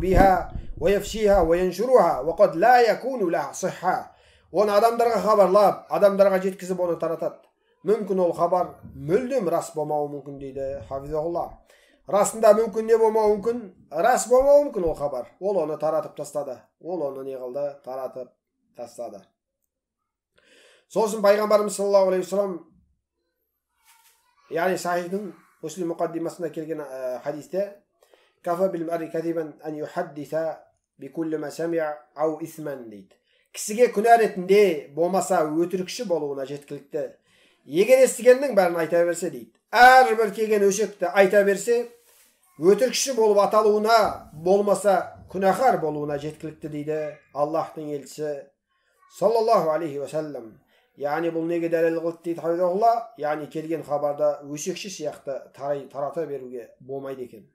Speaker 2: بِهَا وَيَفْشِيهَا وَيَنْشُرُهَا وَقَدْ لَا يَكُونُ لَهَا صِحَّةٌ. Оны адамдарға хабарлап, адамдарға жеткізіп оны таратады. Мүмкін ол хабар мүлдем рас болмауы мүмкін дейді Хафизахулла. Расында мүмкін не болмауы мүмкін? Рас болмауы мүмкін ол хабар. Ол оны таратып тастады. Ол оны не қылды? Таратып тастады. Сосын пайғамбарымыз саллаллаху алейхи уассалам, яғни сахихтың Муслим мұқаддимасында келген хадисте кафа бил мари кадибан ан юхаддиса бикулли ма самиа ау исман дейді. Кісіге күнә ретінде болмаса өтірікші болуына жеткілікті. Егер естігеннің бәрін айта берсе дейді. Әрбір келген өсекті айта берсе, өтірікші болып аталуына, болмаса күнәһар болуына жеткілікті дейді Аллахтың елшісі саллаллаху алейхи уассалам. Яғни бұл неге дәлел қылды дейді хафизахулла? Яғни келген хабарды өсекші сияқты тарата беруге болмайды екен.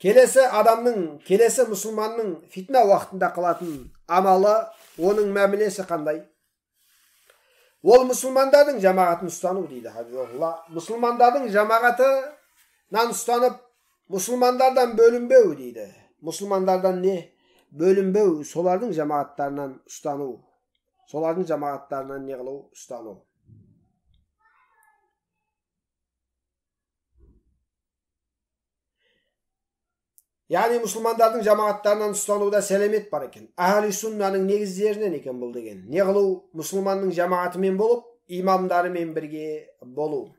Speaker 2: Келесі адамның, келесі мұсылманның фитна уақытында қылатын амалы, оның мәмілесі қандай? Ол мұсылмандардың жамағатын ұстану дейді хафизахулла. Мұсылмандардың жамағатынан ұстанып, мұсылмандардан бөлінбеу дейді. Мұсылмандардан не? Бөлінбеу, солардың жамағаттарынан ұстану. Солардың жамағаттарынан не қылу? Ұстану. Яғни мұсылмандардың жамағаттарынан ұстануда сәлемет бар екен. Ахли суннаның негіздерінен екен бұл деген. Не қылу? Мұсылманның жамағатымен болып, имамдарымен бірге болу.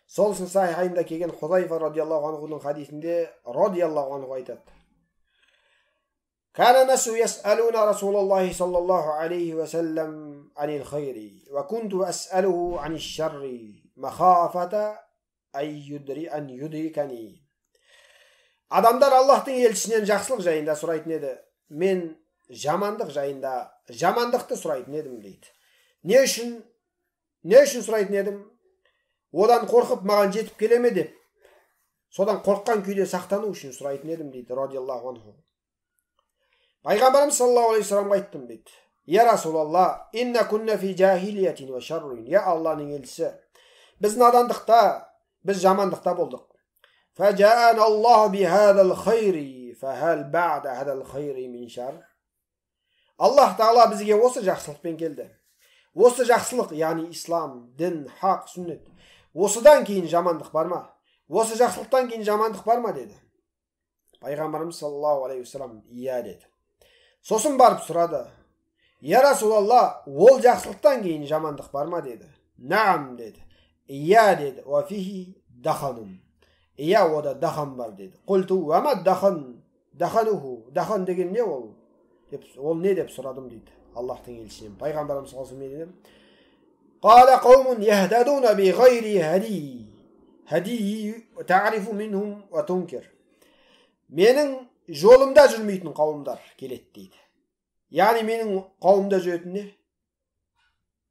Speaker 2: Сол үшін сахихайнда келген Хузайфа радиаллаху анхудың хадисінде радиаллаху анху айтады. كان الناس يسألون رسول الله صلى الله عليه وسلم عن الخير وكنت أسأله عن الشر مخافة أن يدركني. Адамдар Аллахтың елшісінен жақсылық жайында сұрайтын еді. Мен жамандық жайында, жамандықты сұрайтын едім дейді. Не үшін? Не үшін сұрайтын едім? Одан қорқып маған жетіп келе ме деп. Содан қорыққан күйде сақтану үшін сұрайтын едім дейді радиаллаху анху. Пайғамбарымыз саллаллаху алейхи уассаламға айттым дейді. Я Расулалла, инна кунна фи жахилиятин ва шаррин. Я Алланың елшісі, біз надандықта, біз жамандықта болдық. فَجَاءَنَا اللَّهُ بِهَذَا الْخَيْرِ فَهَلْ بَعْدَ هَذَا الْخَيْرِ مِنْ شَرٍّ. Аллах тағала бізге осы жақсылықпен келді. Осы жақсылық, яғни ислам, дін, хақ, сүннет. Осыдан кейін жамандық бар ма? Осы жақсылықтан кейін жамандық бар ма деді. Пайғамбарымыз саллаллаху алейхи уассалам иә деді. Сосын барып сұрады. Я Расулалла, ол жақсылықтан кейін жамандық бар ма деді. Наам деді. Иә деді. Уа фихи даханун. Иә, ода дахан бар деді. Құлту уама дахан, дахануху. Дахан деген не ол? Деп, ол не деп сұрадым дейді Аллахтың елшісінен. Пайғамбарымыз саллаллаху алейхи уассалам. قال قوم يهتدون بغير هدي هدي تعرف منهم وتنكر. Менің жолымда жүрмейтін қауымдар келеді дейді. Яғни менің қауымда жүретін не?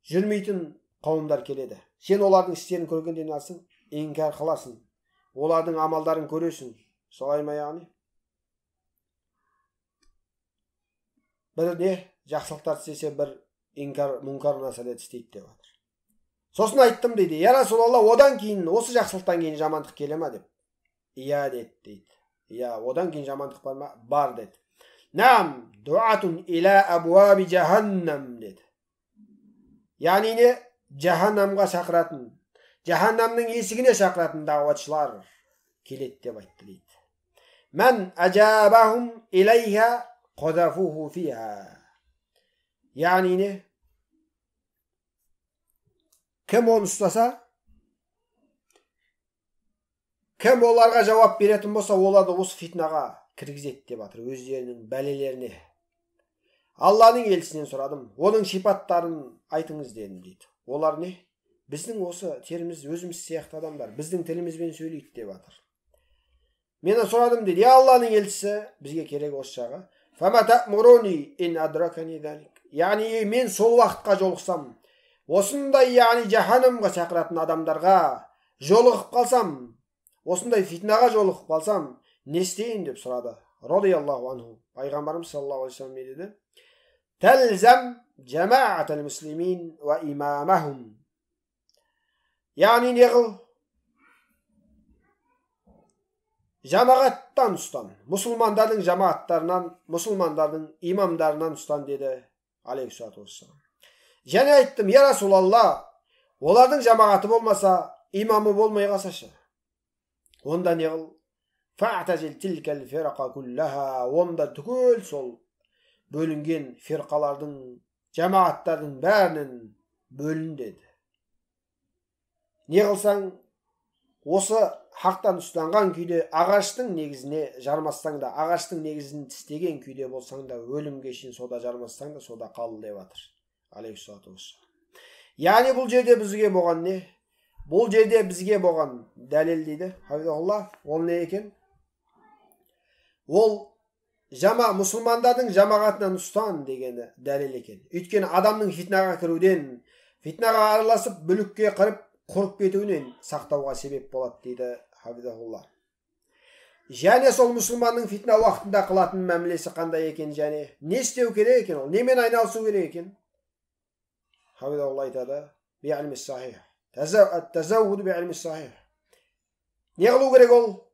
Speaker 2: Жүрмейтін қауымдар келеді. Сен олардың істерін көргенде не алсың? Инкар қыласың. Олардың амалдарын көресің. Солай ма яғни? Бір не? Жақсылықтар істесе, бір инкар, мұнкар нәрселерді істейді деп жатыр. Сосын айттым дейді. Я Расулалла, одан кейін, осы жақсылықтан кейін жамандық келе ма деп. Иә деді дейді. Иә, одан кейін жамандық бар ма? Бар деді. Наам, дуатун иля абуаби жаханнам деді. Яғни не? Жаханнамға шақыратын, жаханнамның есігіне шақыратын дағуатшылар келеді деп айтты дейді. Мән ажабахум илайха қадафуху фиха. Яғни не? Кім оны ұстаса, кім оларға жауап беретін болса, оларды осы фитнаға кіргізеді деп жатыр, өздерінің бәлелеріне. Алланың елшісінен сұрадым, оның сипаттарын айтыңыз дедім дейді. Олар не? Біздің осы теріміз өзіміз сияқты адамдар, біздің тілімізбен сөйлейді деп жатыр. Мен сұрадым дейді, я Алланың елшісі, бізге керек осы жағы. Фама та'муруни ин адракани залик. Яғни мен сол уақытқа жолықсам, осындай яғни жаһаннамға шақыратын адамдарға жолығып қалсам, осындай фитнаға жолығып қалсам, не істейін деп сұрады. Радиаллаху анху. Пайғамбарымыз саллаллаху алейхи вассалам не деді? Тәлзам жамаатал муслимин ва имамахум. Яғни не қыл? Жамағаттан ұстан, мұсылмандардың жамағаттарынан, мұсылмандардың имамдарынан ұстан деді алейхиссалату вассалам. Және айттым, я Расулалла, олардың жамағаты болмаса, имамы болмай қалсашы, онда не қыл? Фa'тазил тилкал фирақа куллаха. Онда түгел сол бөлінген фирқалардың, жамағаттардың бәрінен бөлін деді. Не қылсаң, осы хақтан ұстанған күйде ағаштың негізіне жармассаң да, ағаштың негізін тістеген күйде болсаң да, өлімге шейін сода жармассаң да, сода қал деп жатыр. Алейхиссалату вассалам. Яғни бұл жерде бізге болған не? Бұл жерде бізге болған дәлел дейді хафизалла, ол не екен? Ол жама мұсылмандардың жамағатынан ұстан дегені дәлел екен. Өйткені адамның фитнаға кіруден, фитнаға араласып, бүлікке кіріп, құрып кетуінен сақтауға себеп болады дейді хафизалла. Және сол мұсылманның фитна уақытында қылатын мәмілесі қандай екен, және не істеу керек екен, ол немен айналысу керек екен? Хафизалла айтады, би'илми сахих. Тазаввуд би'илми сахих. Не қылу керек ол?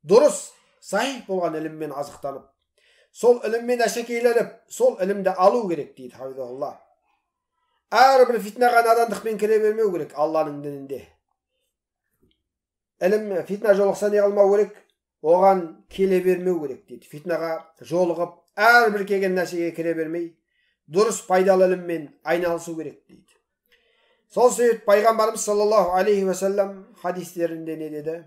Speaker 2: Дұрыс, сахих болған іліммен азықтанып, сол іліммен әшекейленіп, сол ілімді алу керек дейді хафизалла. Әрбір фитнаға надандықпен кіре бермеу керек Алланың дінінде. Ілім фитна жолықса не қылмау керек? Оған келе бермеу керек дейді. Фитнаға жолығып, әрбір келген нәрсеге кіре бермей, дұрыс пайдалы іліммен айналысу керек дейді. Сол себеп пайғамбарымыз саллаллаху алейхи уассалам хадистерінде не деді?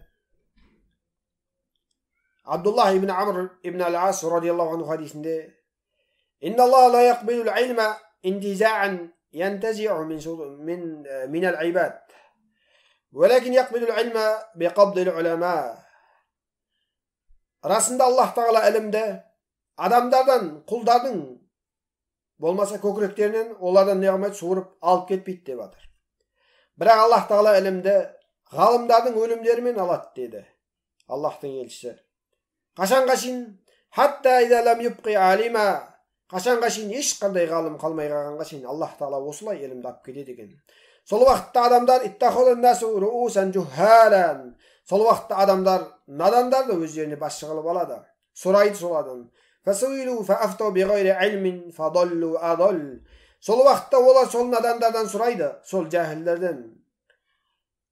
Speaker 2: Абдуллах ибн Амр ибн Аль-Ас радиаллаху анху хадисінде: «Инналлаха ла яқбилул илма интизаан янтазиу мин аль-ибад, валакин яқбилул илма биқабдил улама». Расында Аллах тағала ілімді адамдардан, құлдардың болмаса көкіректерінен олардан не қылмайды, суырып алып кетпейді деп жатыр. Бірақ Аллах тағала ілімді ғалымдардың өлімдерімен алады деді Аллахтың елшісі. Қашанға шейін? Хатта иза лам юбқи алима. Қашанға шейін ешқандай ғалым қалмай қалғанға шейін Аллах тағала осылай ілімді алып кетеді екен. Сол уақытта адамдар иттахазан насу руусан жухалан. Сол уақытта адамдар надандарды өздеріне басшы қылып алады. Сұрайды солардан. Фасуилу фаафтау биғайри илмин фадаллу адал. Сол уақытта олар сол надандардан сұрайды, сол жаһилдерден.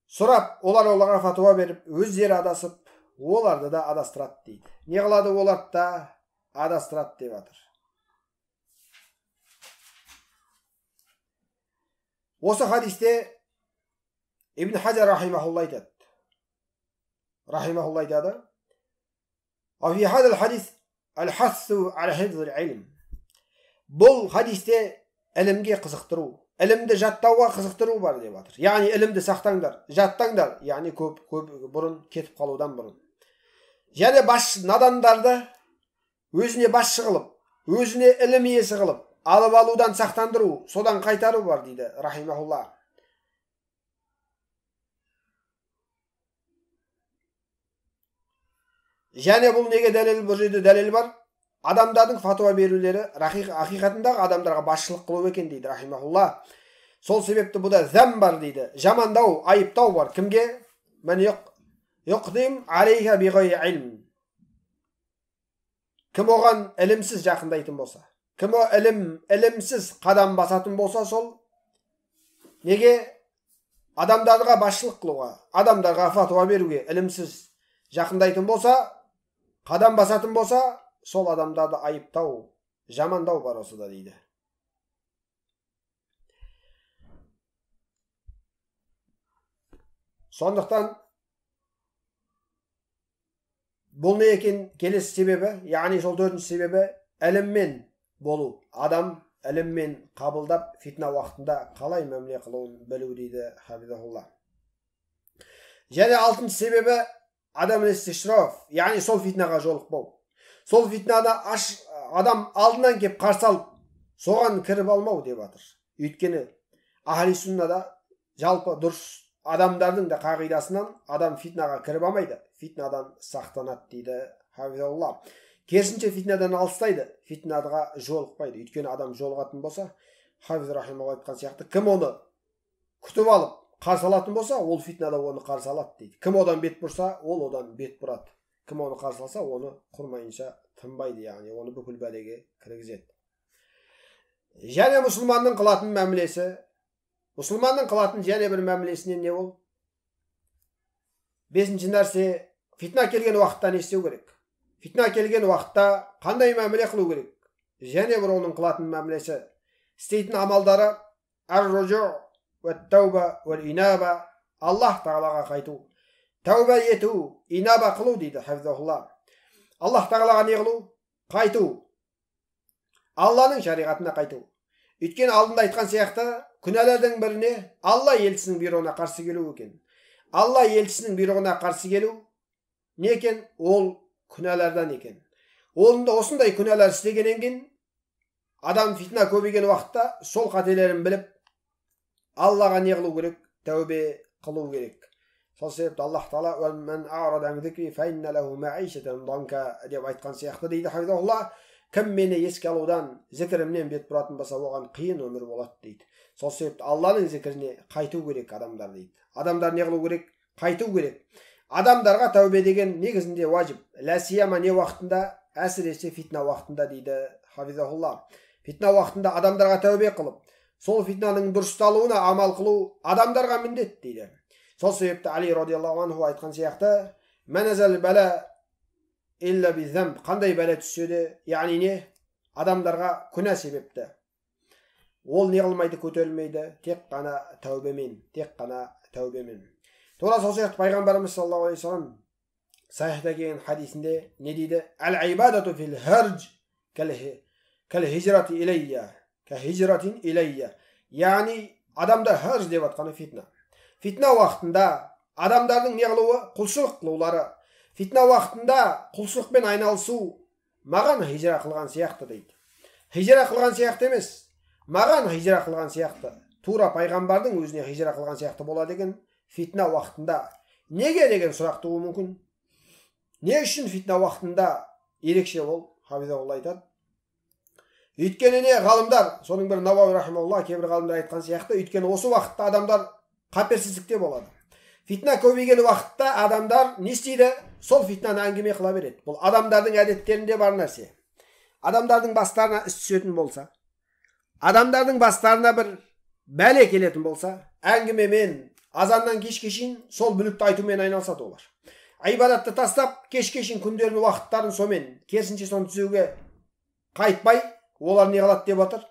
Speaker 2: Сұрап, олар оларға фатуа беріп, өздері адасып, оларды да адастырады дейді. Не қылады оларды да адастырады деп жатыр. Осы хадисте Ибн Хажар рахимахулла айтады. Рахимахулла айтады: "Фи хадал хадис аль-хассу аля хифзил илм". Бұл хадисте ілімге қызықтыру, ілімді жаттауға қызықтыру бар деп жатыр. Яғни ілімді сақтаңдар, жаттаңдар, яғни көп бұрын кетіп қалудан бұрын. Және бас надандарды өзіне басшы қылып, өзіне ілім иесі қылып, алып алудан сақтандыру, содан қайтару бар дейді рахимахулла. Және бұл неге дәлел, бұл жерде дәлел бар? Адамдардың фатуа берулері ақиқатындағы адамдарға басшылық қылу екен дейді рахимахулла. Сол себепті бұда зәм бар дейді, жамандау, айыптау бар. Кімге? Кім оған ілімсіз жақындайтын болса, кім ілімсіз қадам басатын болса, сол неге адамдарға басшылық қылуға, адамдарға фатуа беруге ілімсіз жақындайтын болса, қадам басатын болса, сол адамдарды айыптау, жамандау бар осыда дейді. Сондықтан бұл не екен келесі себебі, яғни сол төртінші себебі іліммен болу. Адам іліммен қабылдап фитна уақытында қалай мәміле қылуын білу дейді хабибулла. Және алтыншы себебі адам истишроф, яғни сол фитнаға жолықпау. Сол фитнаны адам алдынан кеп қарсы алып, соған кіріп алмау деп жатыр. Өйткені ахли суннада жалпы дұрыс адамдардың да қағидасынан адам фитнаға кіріп алмайды, фитнадан сақтанады дейді хабибулла. Керісінше фитнадан алыстайды, фитнаға жолықпайды. Өйткені адам жолығатын болса, Хафиз рахималла айтқан сияқты, кім оны күтіп алып қарсы алатын болса, ол фитнада оны қарсы алады дейді. Кім одан бет бұрса, ол одан бет бұрады. Кім оны қарсы алса, оны құрмайынша тынбайды, яғни оны бүкіл бәлеге кіргізеді. Және мұсылманның қылатын мәмілесі, мұсылманның қылатын және бір мәмілесінен не ол? Бесінші нәрсе, фитна келген уақытта не істеу керек? Фитна келген уақытта қандай мәміле қылу керек? Және бір оның қылатын мәмілесі, істейтін амалдары ар-ружу уәт-тауба уәл-инаба, Аллах тағалаға қайту, тәуба ету, инаба қылу дейді хафизахулла. Аллах тағалаға не қылу? Қайту. Алланың шариғатына қайту. Өйткені алдында айтқан сияқты, күнәлердің біріне Алла елшісінің бұйрығына қарсы келу екен. Алла елшісінің бұйрығына қарсы келу не екен? Ол күнәлерден екен. Онда осындай күнәлер істегеннен кейін адам фитна көбейген уақытта сол қателерін біліп, Аллаға не қылу керек? Тәубе қылу керек. Сол себепті Аллах тағала деп айтқан сияқты дейді хафизахулла. Кім мені еске алудан, зікірімнен бет бұратын болса, оған қиын өмір болады дейді. Сол себепті Алланың зікіріне қайту керек адамдар дейді. Адамдар не қылу керек? Қайту керек. Адамдарға тәубе деген негізінде уажиб. Лә сияма не уақытында, әсіресе фитна уақытында дейді хафизахулла. Фитна уақытында адамдарға тәубе қылып, сол фитнаның дұрысталуына амал қылу адамдарға міндет дейді. Сол себепті Али радиаллаху анху айтқан сияқты, «Мәнәзәл бәлә илля бизамб», қандай бәле түссе де, яғни не? Адамдарға күнә себепті. Ол не қылмайды, көтерілмейді, тек қана тәубемен, тек қана тәубемен. Тура сол сияқты пайғамбарымыз саллаллаху алейхи вассалам сахихта келген хадисінде не дейді? Әл-ибадату фил хардж кәл-хижрати илайя, кә-хижратин илайя. Яғни адамда хардж деп атқаны фитна. Фитна уақытында адамдардың не қылуы? Құлшылық қылулары. Фитна уақытында құлшылықпен айналысу маған хижра қылған сияқты дейді. Хижра қылған сияқты емес, маған хижра қылған сияқты. Тура пайғамбардың өзіне хижра қылған сияқты болады екен фитна уақытында. Неге деген сұрақ тууы мүмкін. Не үшін фитна уақытында ерекше ол? Хафизахулла айтады. Өйткені не, ғалымдар, соның бір Науауи рахимахулла, кейбір ғалымдар айтқан сияқты, өйткені осы уақытта адамдар қаперсіздікте болады. Фитна көбейген уақытта адамдар не істейді? Сол фитнаны әңгіме қыла береді. Бұл адамдардың әдеттерінде бар нәрсе. Адамдардың бастарына іс түсетін болса, адамдардың бастарына бір бәле келетін болса, әңгімемен азаннан кешке шейін сол бүлікті айтумен айналысады олар. Ибадатты тастап, кешке шейін күндерін, уақыттарын сонымен, керісінше соны түзеуге қайтпай, олар не қылады деп отыр?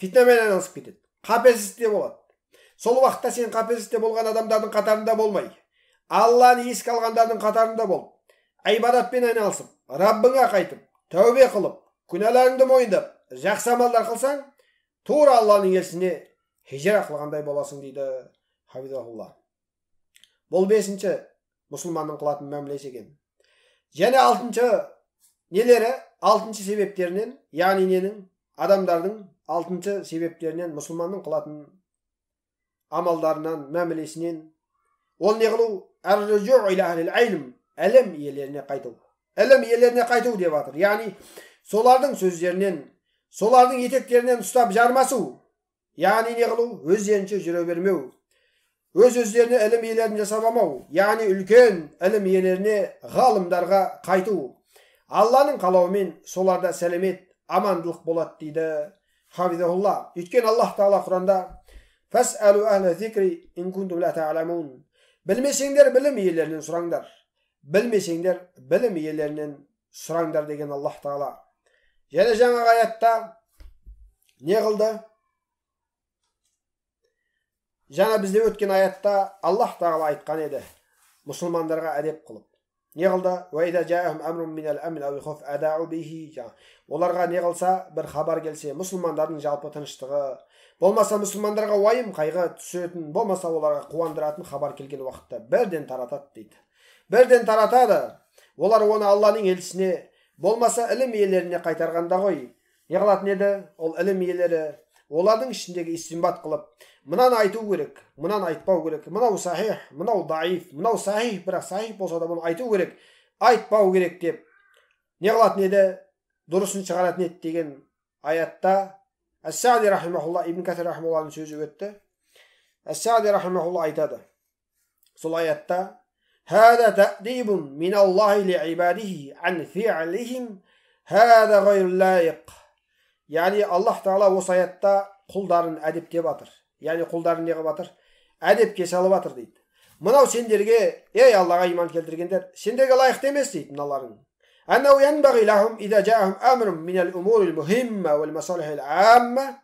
Speaker 2: Фитнамен айналысып кетеді. Қаперсіздікте болады. Сол уақытта сен қаперсіздікте болған адамдардың қатарында болмай, Алланы еске алғандардың қатарында болып, ибадатпен айналысып, Раббыңа қайтып, тәубе қылып, күнәларыңды мойындап, жақсы амалдар қылсаң, тура Алланың елшісіне хижра қылғандай боласың дейді хафизахулла. Бұл бесінші мұсылманның қылатын мәмілесі екен. Және алтыншы нелері, алтыншы себептерінен, яғни ненің, адамдардың алтыншы себептерінен мұсылманның қылатын амалдарынан, мәмілесінен, ол не қылу? Ар-ружу иля ахлил илм, ілім иелеріне қайту. Ілім иелеріне қайту деп жатыр. Яғни солардың сөздерінен, солардың етектерінен ұстап жармасу. Яғни не қылу? Өздерінше жүре бермеу. Өз өздеріне ілім иелерін жасап алмау. Яғни үлкен ілім иелеріне, ғалымдарға қайту. Алланың қалауымен соларда сәлемет, амандылық болады дейді хафизахулла. Өйткені Аллах тағала Құранда фәсәлу әхлә зикри ин кунтум ла та'ламун. Білмесеңдер білім иелерінен сұраңдар. Білмесеңдер білім иелерінен сұраңдар деген Аллах тағала. Және жаңағы аятта не қылды? Жаңа бізде өткен аятта Аллах тағала айтқан еді, мұсылмандарға әдеп қылып. Не қылды? Оларға не қылса, бір хабар келсе, мұсылмандардың жалпы тыныштығы, болмаса мұсылмандарға уайым қайғы түсетін, болмаса оларға қуандыратын хабар келген уақытта бірден таратады дейді. Бірден таратады. Олар оны Алланың елшісіне, болмаса ілім иелеріне қайтарғанда ғой. Не қылатын еді? Ол ілім иелері олардың ішіндегі истинбат қылып, мынаны айту керек, мынаны айтпау керек, мынау сахих, мынау даиф, мынау сахих, бірақ сахих болса да бұны айту керек, айтпау керек деп не қылатын еді? Дұрысын шығаратын еді деген аятта Әс-Сади рахимахулла, Ибн Кәсир рахимахулланың сөзі өтті. Әс-Сади рахимахулла айтады сол аятта: «Хада тәдибун мин Аллахи лиибадихи ан фи'лихим хада ғайру лайиқ». Яғни Аллах тағала осы аятта құлдарын әдептеп жатыр. Яғни құлдарын не қылып жатыр? Әдепке салып жатыр дейді. Мынау сендерге, ей Аллаға иман келтіргендер, сендерге лайықты емес дейді мыналарың. أنه ينبغي لهم إذا جاءهم أمر من الأمور المهمة والمصالح العامة.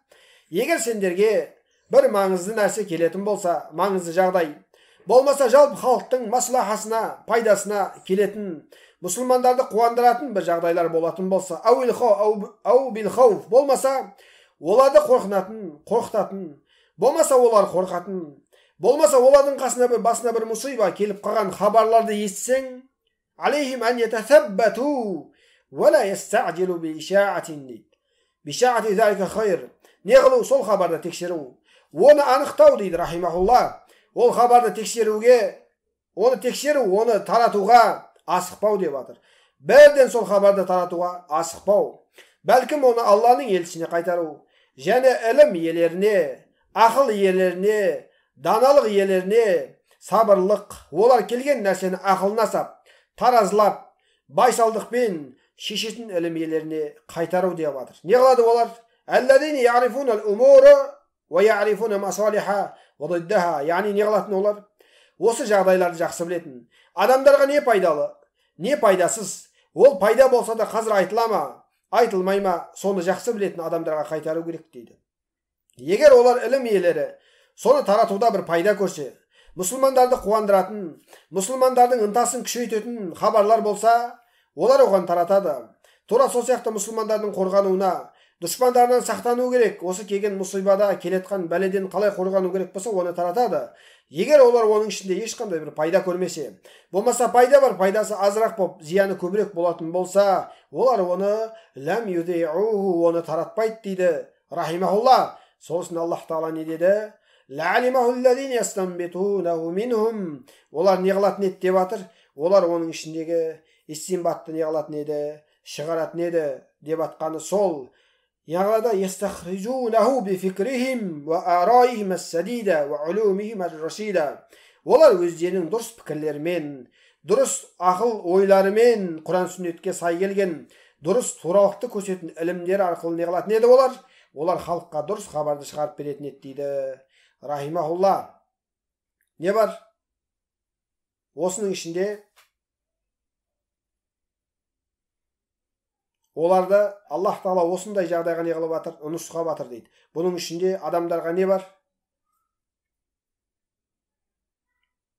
Speaker 2: Егер сендерге бір маңызды нәрсе келетін болса, маңызды жағдай, болмаса жалпы халықтың маслахасына, пайдасына келетін, мұсылмандарды қуандыратын бір жағдайлар болатын болса, ау бил хауф, болмаса оларды қорқытатын, болмаса олар қорқатын, болмаса олардың қасына бір басына бір мұсиба келіп қалған хабарларды естісең, алейхим ан ятасаббату ва ла ястаъжилу биишаатин бишаати залика хайр. Не қылу? Сол хабарды тексеру, оны анықтау дейді рахимахулла. Ол хабарды тексеруге, оны тексеру, оны таратуға асықпау деп жатыр. Бірден сол хабарды таратуға асықпау, бәлкім оны Алланың елшісіне қайтару және ілім иелеріне, ақыл иелеріне, даналық иелеріне сабырлық, олар келген нәрсені ақылына сап, таразылап, байсалдықпен шешетін ілім иелеріне қайтару деп жатыр. Не қылады олар? Аллазина яърифуна ал-умура ва яърифуна масалиха ва диддаха. Яғни не қылатын олар? Осы жағдайларды жақсы білетін. Адамдарға не пайдалы, не пайдасыз, ол пайда болса да қазір айтыла ма, айтылмай ма, соны жақсы білетін адамдарға қайтару керек дейді. Егер олар ілім иелері соны таратуда бір пайда көрсе, мұсылмандарды қуандыратын, мұсылмандардың ынтасын күшейтетін хабарлар болса, олар оған таратады. Тура сол сияқты мұсылмандардың қорғануына, дұшпандарынан сақтану керек, осы келген мұсибада, келетқан бәледен қалай қорғану керек болса, оны таратады. Егер олар оның ішінде ешқандай бір пайда көрмесе, болмаса пайда бар, пайдасы азырақ болып, зияны көбірек болатын болса, олар оны ләм юдиуху, оны таратпайды дейді рахимахулла. Сол үшін Аллах тағала не деді? Олар не қылатын еді деп жатыр? Олар оның ішіндегі истинбатты не қылатын еді, шығаратын еді деп атқаны сол. Яғни олар өздерінің дұрыс пікірлерімен, дұрыс ақыл ойларымен, Құран сүннетке сай келген, дұрыс туралықты көрсететін ілімдер арқылы не қылатын еді олар? Олар халыққа дұрыс хабарды шығарып беретін еді дейді рахимахулла. Не бар? Осының ішінде оларды Аллах тағала осындай жағдайға не қылып жатыр? Нұсқап жатыр дейді. Бұның ішінде адамдарға не бар?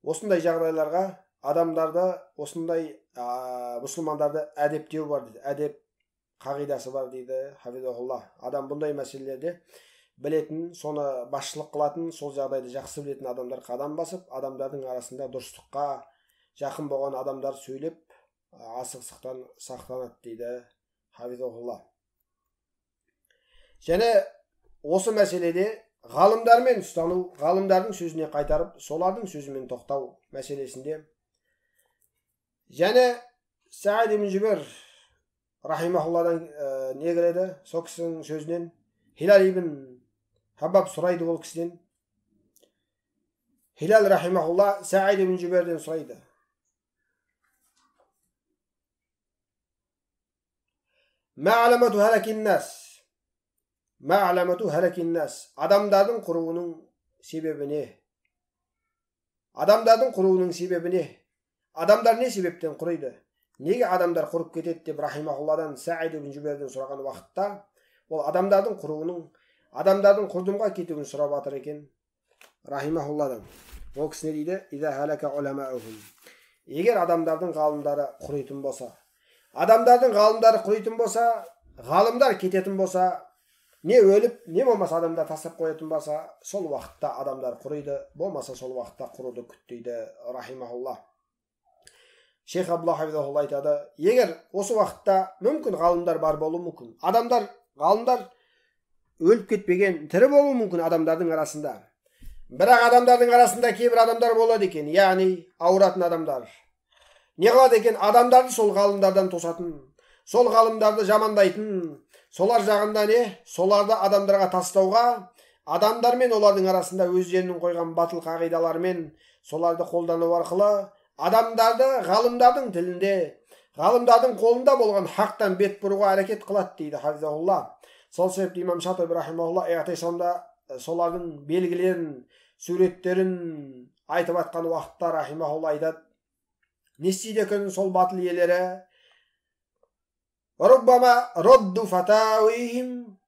Speaker 2: Осындай жағдайларға адамдарды, осындай мұсылмандарды әдептеу бар дейді. Әдеп қағидасы бар дейді хафизахулла. Адам бұндай мәселелерде білетін, соны басшылық қылатын, сол жағдайды жақсы білетін адамдар қадам басып, адамдардың арасында дұрыстыққа жақын болған адамдар сөйлеп, асығыстықтан сақтанады дейді хафизахулла. Және осы мәселеде ғалымдармен ұстану, ғалымдардың сөзіне қайтарып, солардың сөзімен тоқтау мәселесінде. Және Саид ибн Жубер рахимахулладан не келеді? Сол кісінің сөзінен Хилал ибн Хаббаб сұрайды ол кісіден. Хилал рахимахулла Саид ибн Жуберден сұрайды. Ма аламату халакин нас? Ма аламату халакин нас? Адамдардың құруының себебі не? Адамдардың құруының себебі не? Адамдар не себептен құриды? Неге адамдар құрып кетеді деп рахимахулладан Саид ибн Жуберден сұраған уақытта, ол адамдардың құруының, адамдардың құрдымға кетуін сұрап жатыр екен рахимахулладан. Ол кісі не дейді? Иза халака уламаухум. Егер адамдардың ғалымдары құритын болса, адамдардың ғалымдары құритын болса, ғалымдар кететін болса, не өліп, не болмаса адамдар тастап қоятын болса, сол уақытта адамдар құриды, болмаса сол уақытта құруды күт дейді рахимахулла. Шейх Абдулла хафизахулла айтады, егер осы уақытта мүмкін ғалымдар бар болуы мүмкін, адамдар, ғалымдар өліп кетпеген, тірі болуы мүмкін адамдардың арасында. Бірақ адамдардың арасында кейбір адамдар болады екен, яғни ауыратын адамдар. Не қылады екен? Адамдарды сол ғалымдардан тосатын, сол ғалымдарды жамандайтын, солар жағында не? Соларды адамдарға тастауға, адамдар мен олардың арасында өздерінің қойған батыл қағидаларымен соларды қолдану арқылы адамдарды ғалымдардың тілінде, ғалымдардың қолында болған хақтан бет бұруға әрекет қылады дейді хафизахулла. Сол себепті имам Шатиби рахимахулла Иғтисамда солардың белгілерін, суреттерін айтып атқан уақытта рахимахулла айтады. Не істейді екен сол батыл иелері? Руббама радду фатауихим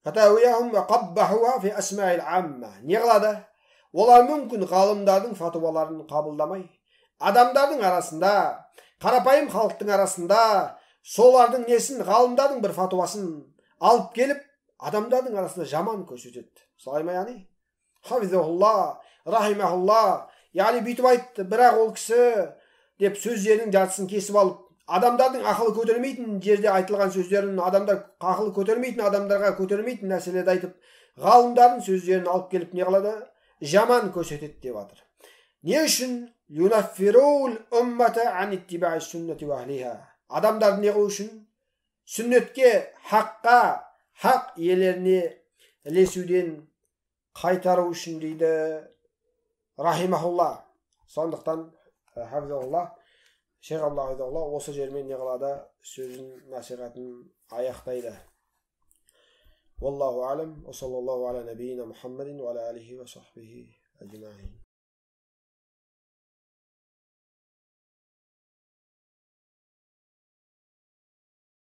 Speaker 2: фатауияхум ва қаббахуха фи асмаил амма. Не қылады? Олар мүмкін ғалымдардың фатуаларын қабылдамай, адамдардың арасында, қарапайым халықтың арасында солардың несін, ғалымдардың бір фатуасын алып келіп, адамдардың арасында жаман көрсетеді. Солай ма яғни? Хафизахулла, рахимахулла, яғни бүйтіп айтты, бірақ ол кісі деп сөздерінің жартысын кесіп алып, адамдардың ақылы көтермейтін жерде айтылған сөздерін, адамдар ақылы көтермейтін адамдарға көтермейтін нәрселерді айтып, ғалымдардың сөздерін алып келіп не қылады? Жаман көрсетеді деп жатыр. Не үшін? Юнаффирул уммата ан иттибаи суннати ва ахлиха. Адамдарды не қылу үшін? Сүннетке, хаққа, хақ иелеріне ілесуден қайтару үшін дейді рахимахулла. Сондықтан хафизахулла, Шейх Абдулла хафизахулла осы жермен не қылады? Сөзін, насихатын аяқтайды. Валлаху алам, ва саллаллаху аля набийина Мухаммадин ва аля алихи ва сахбихи ажмаин.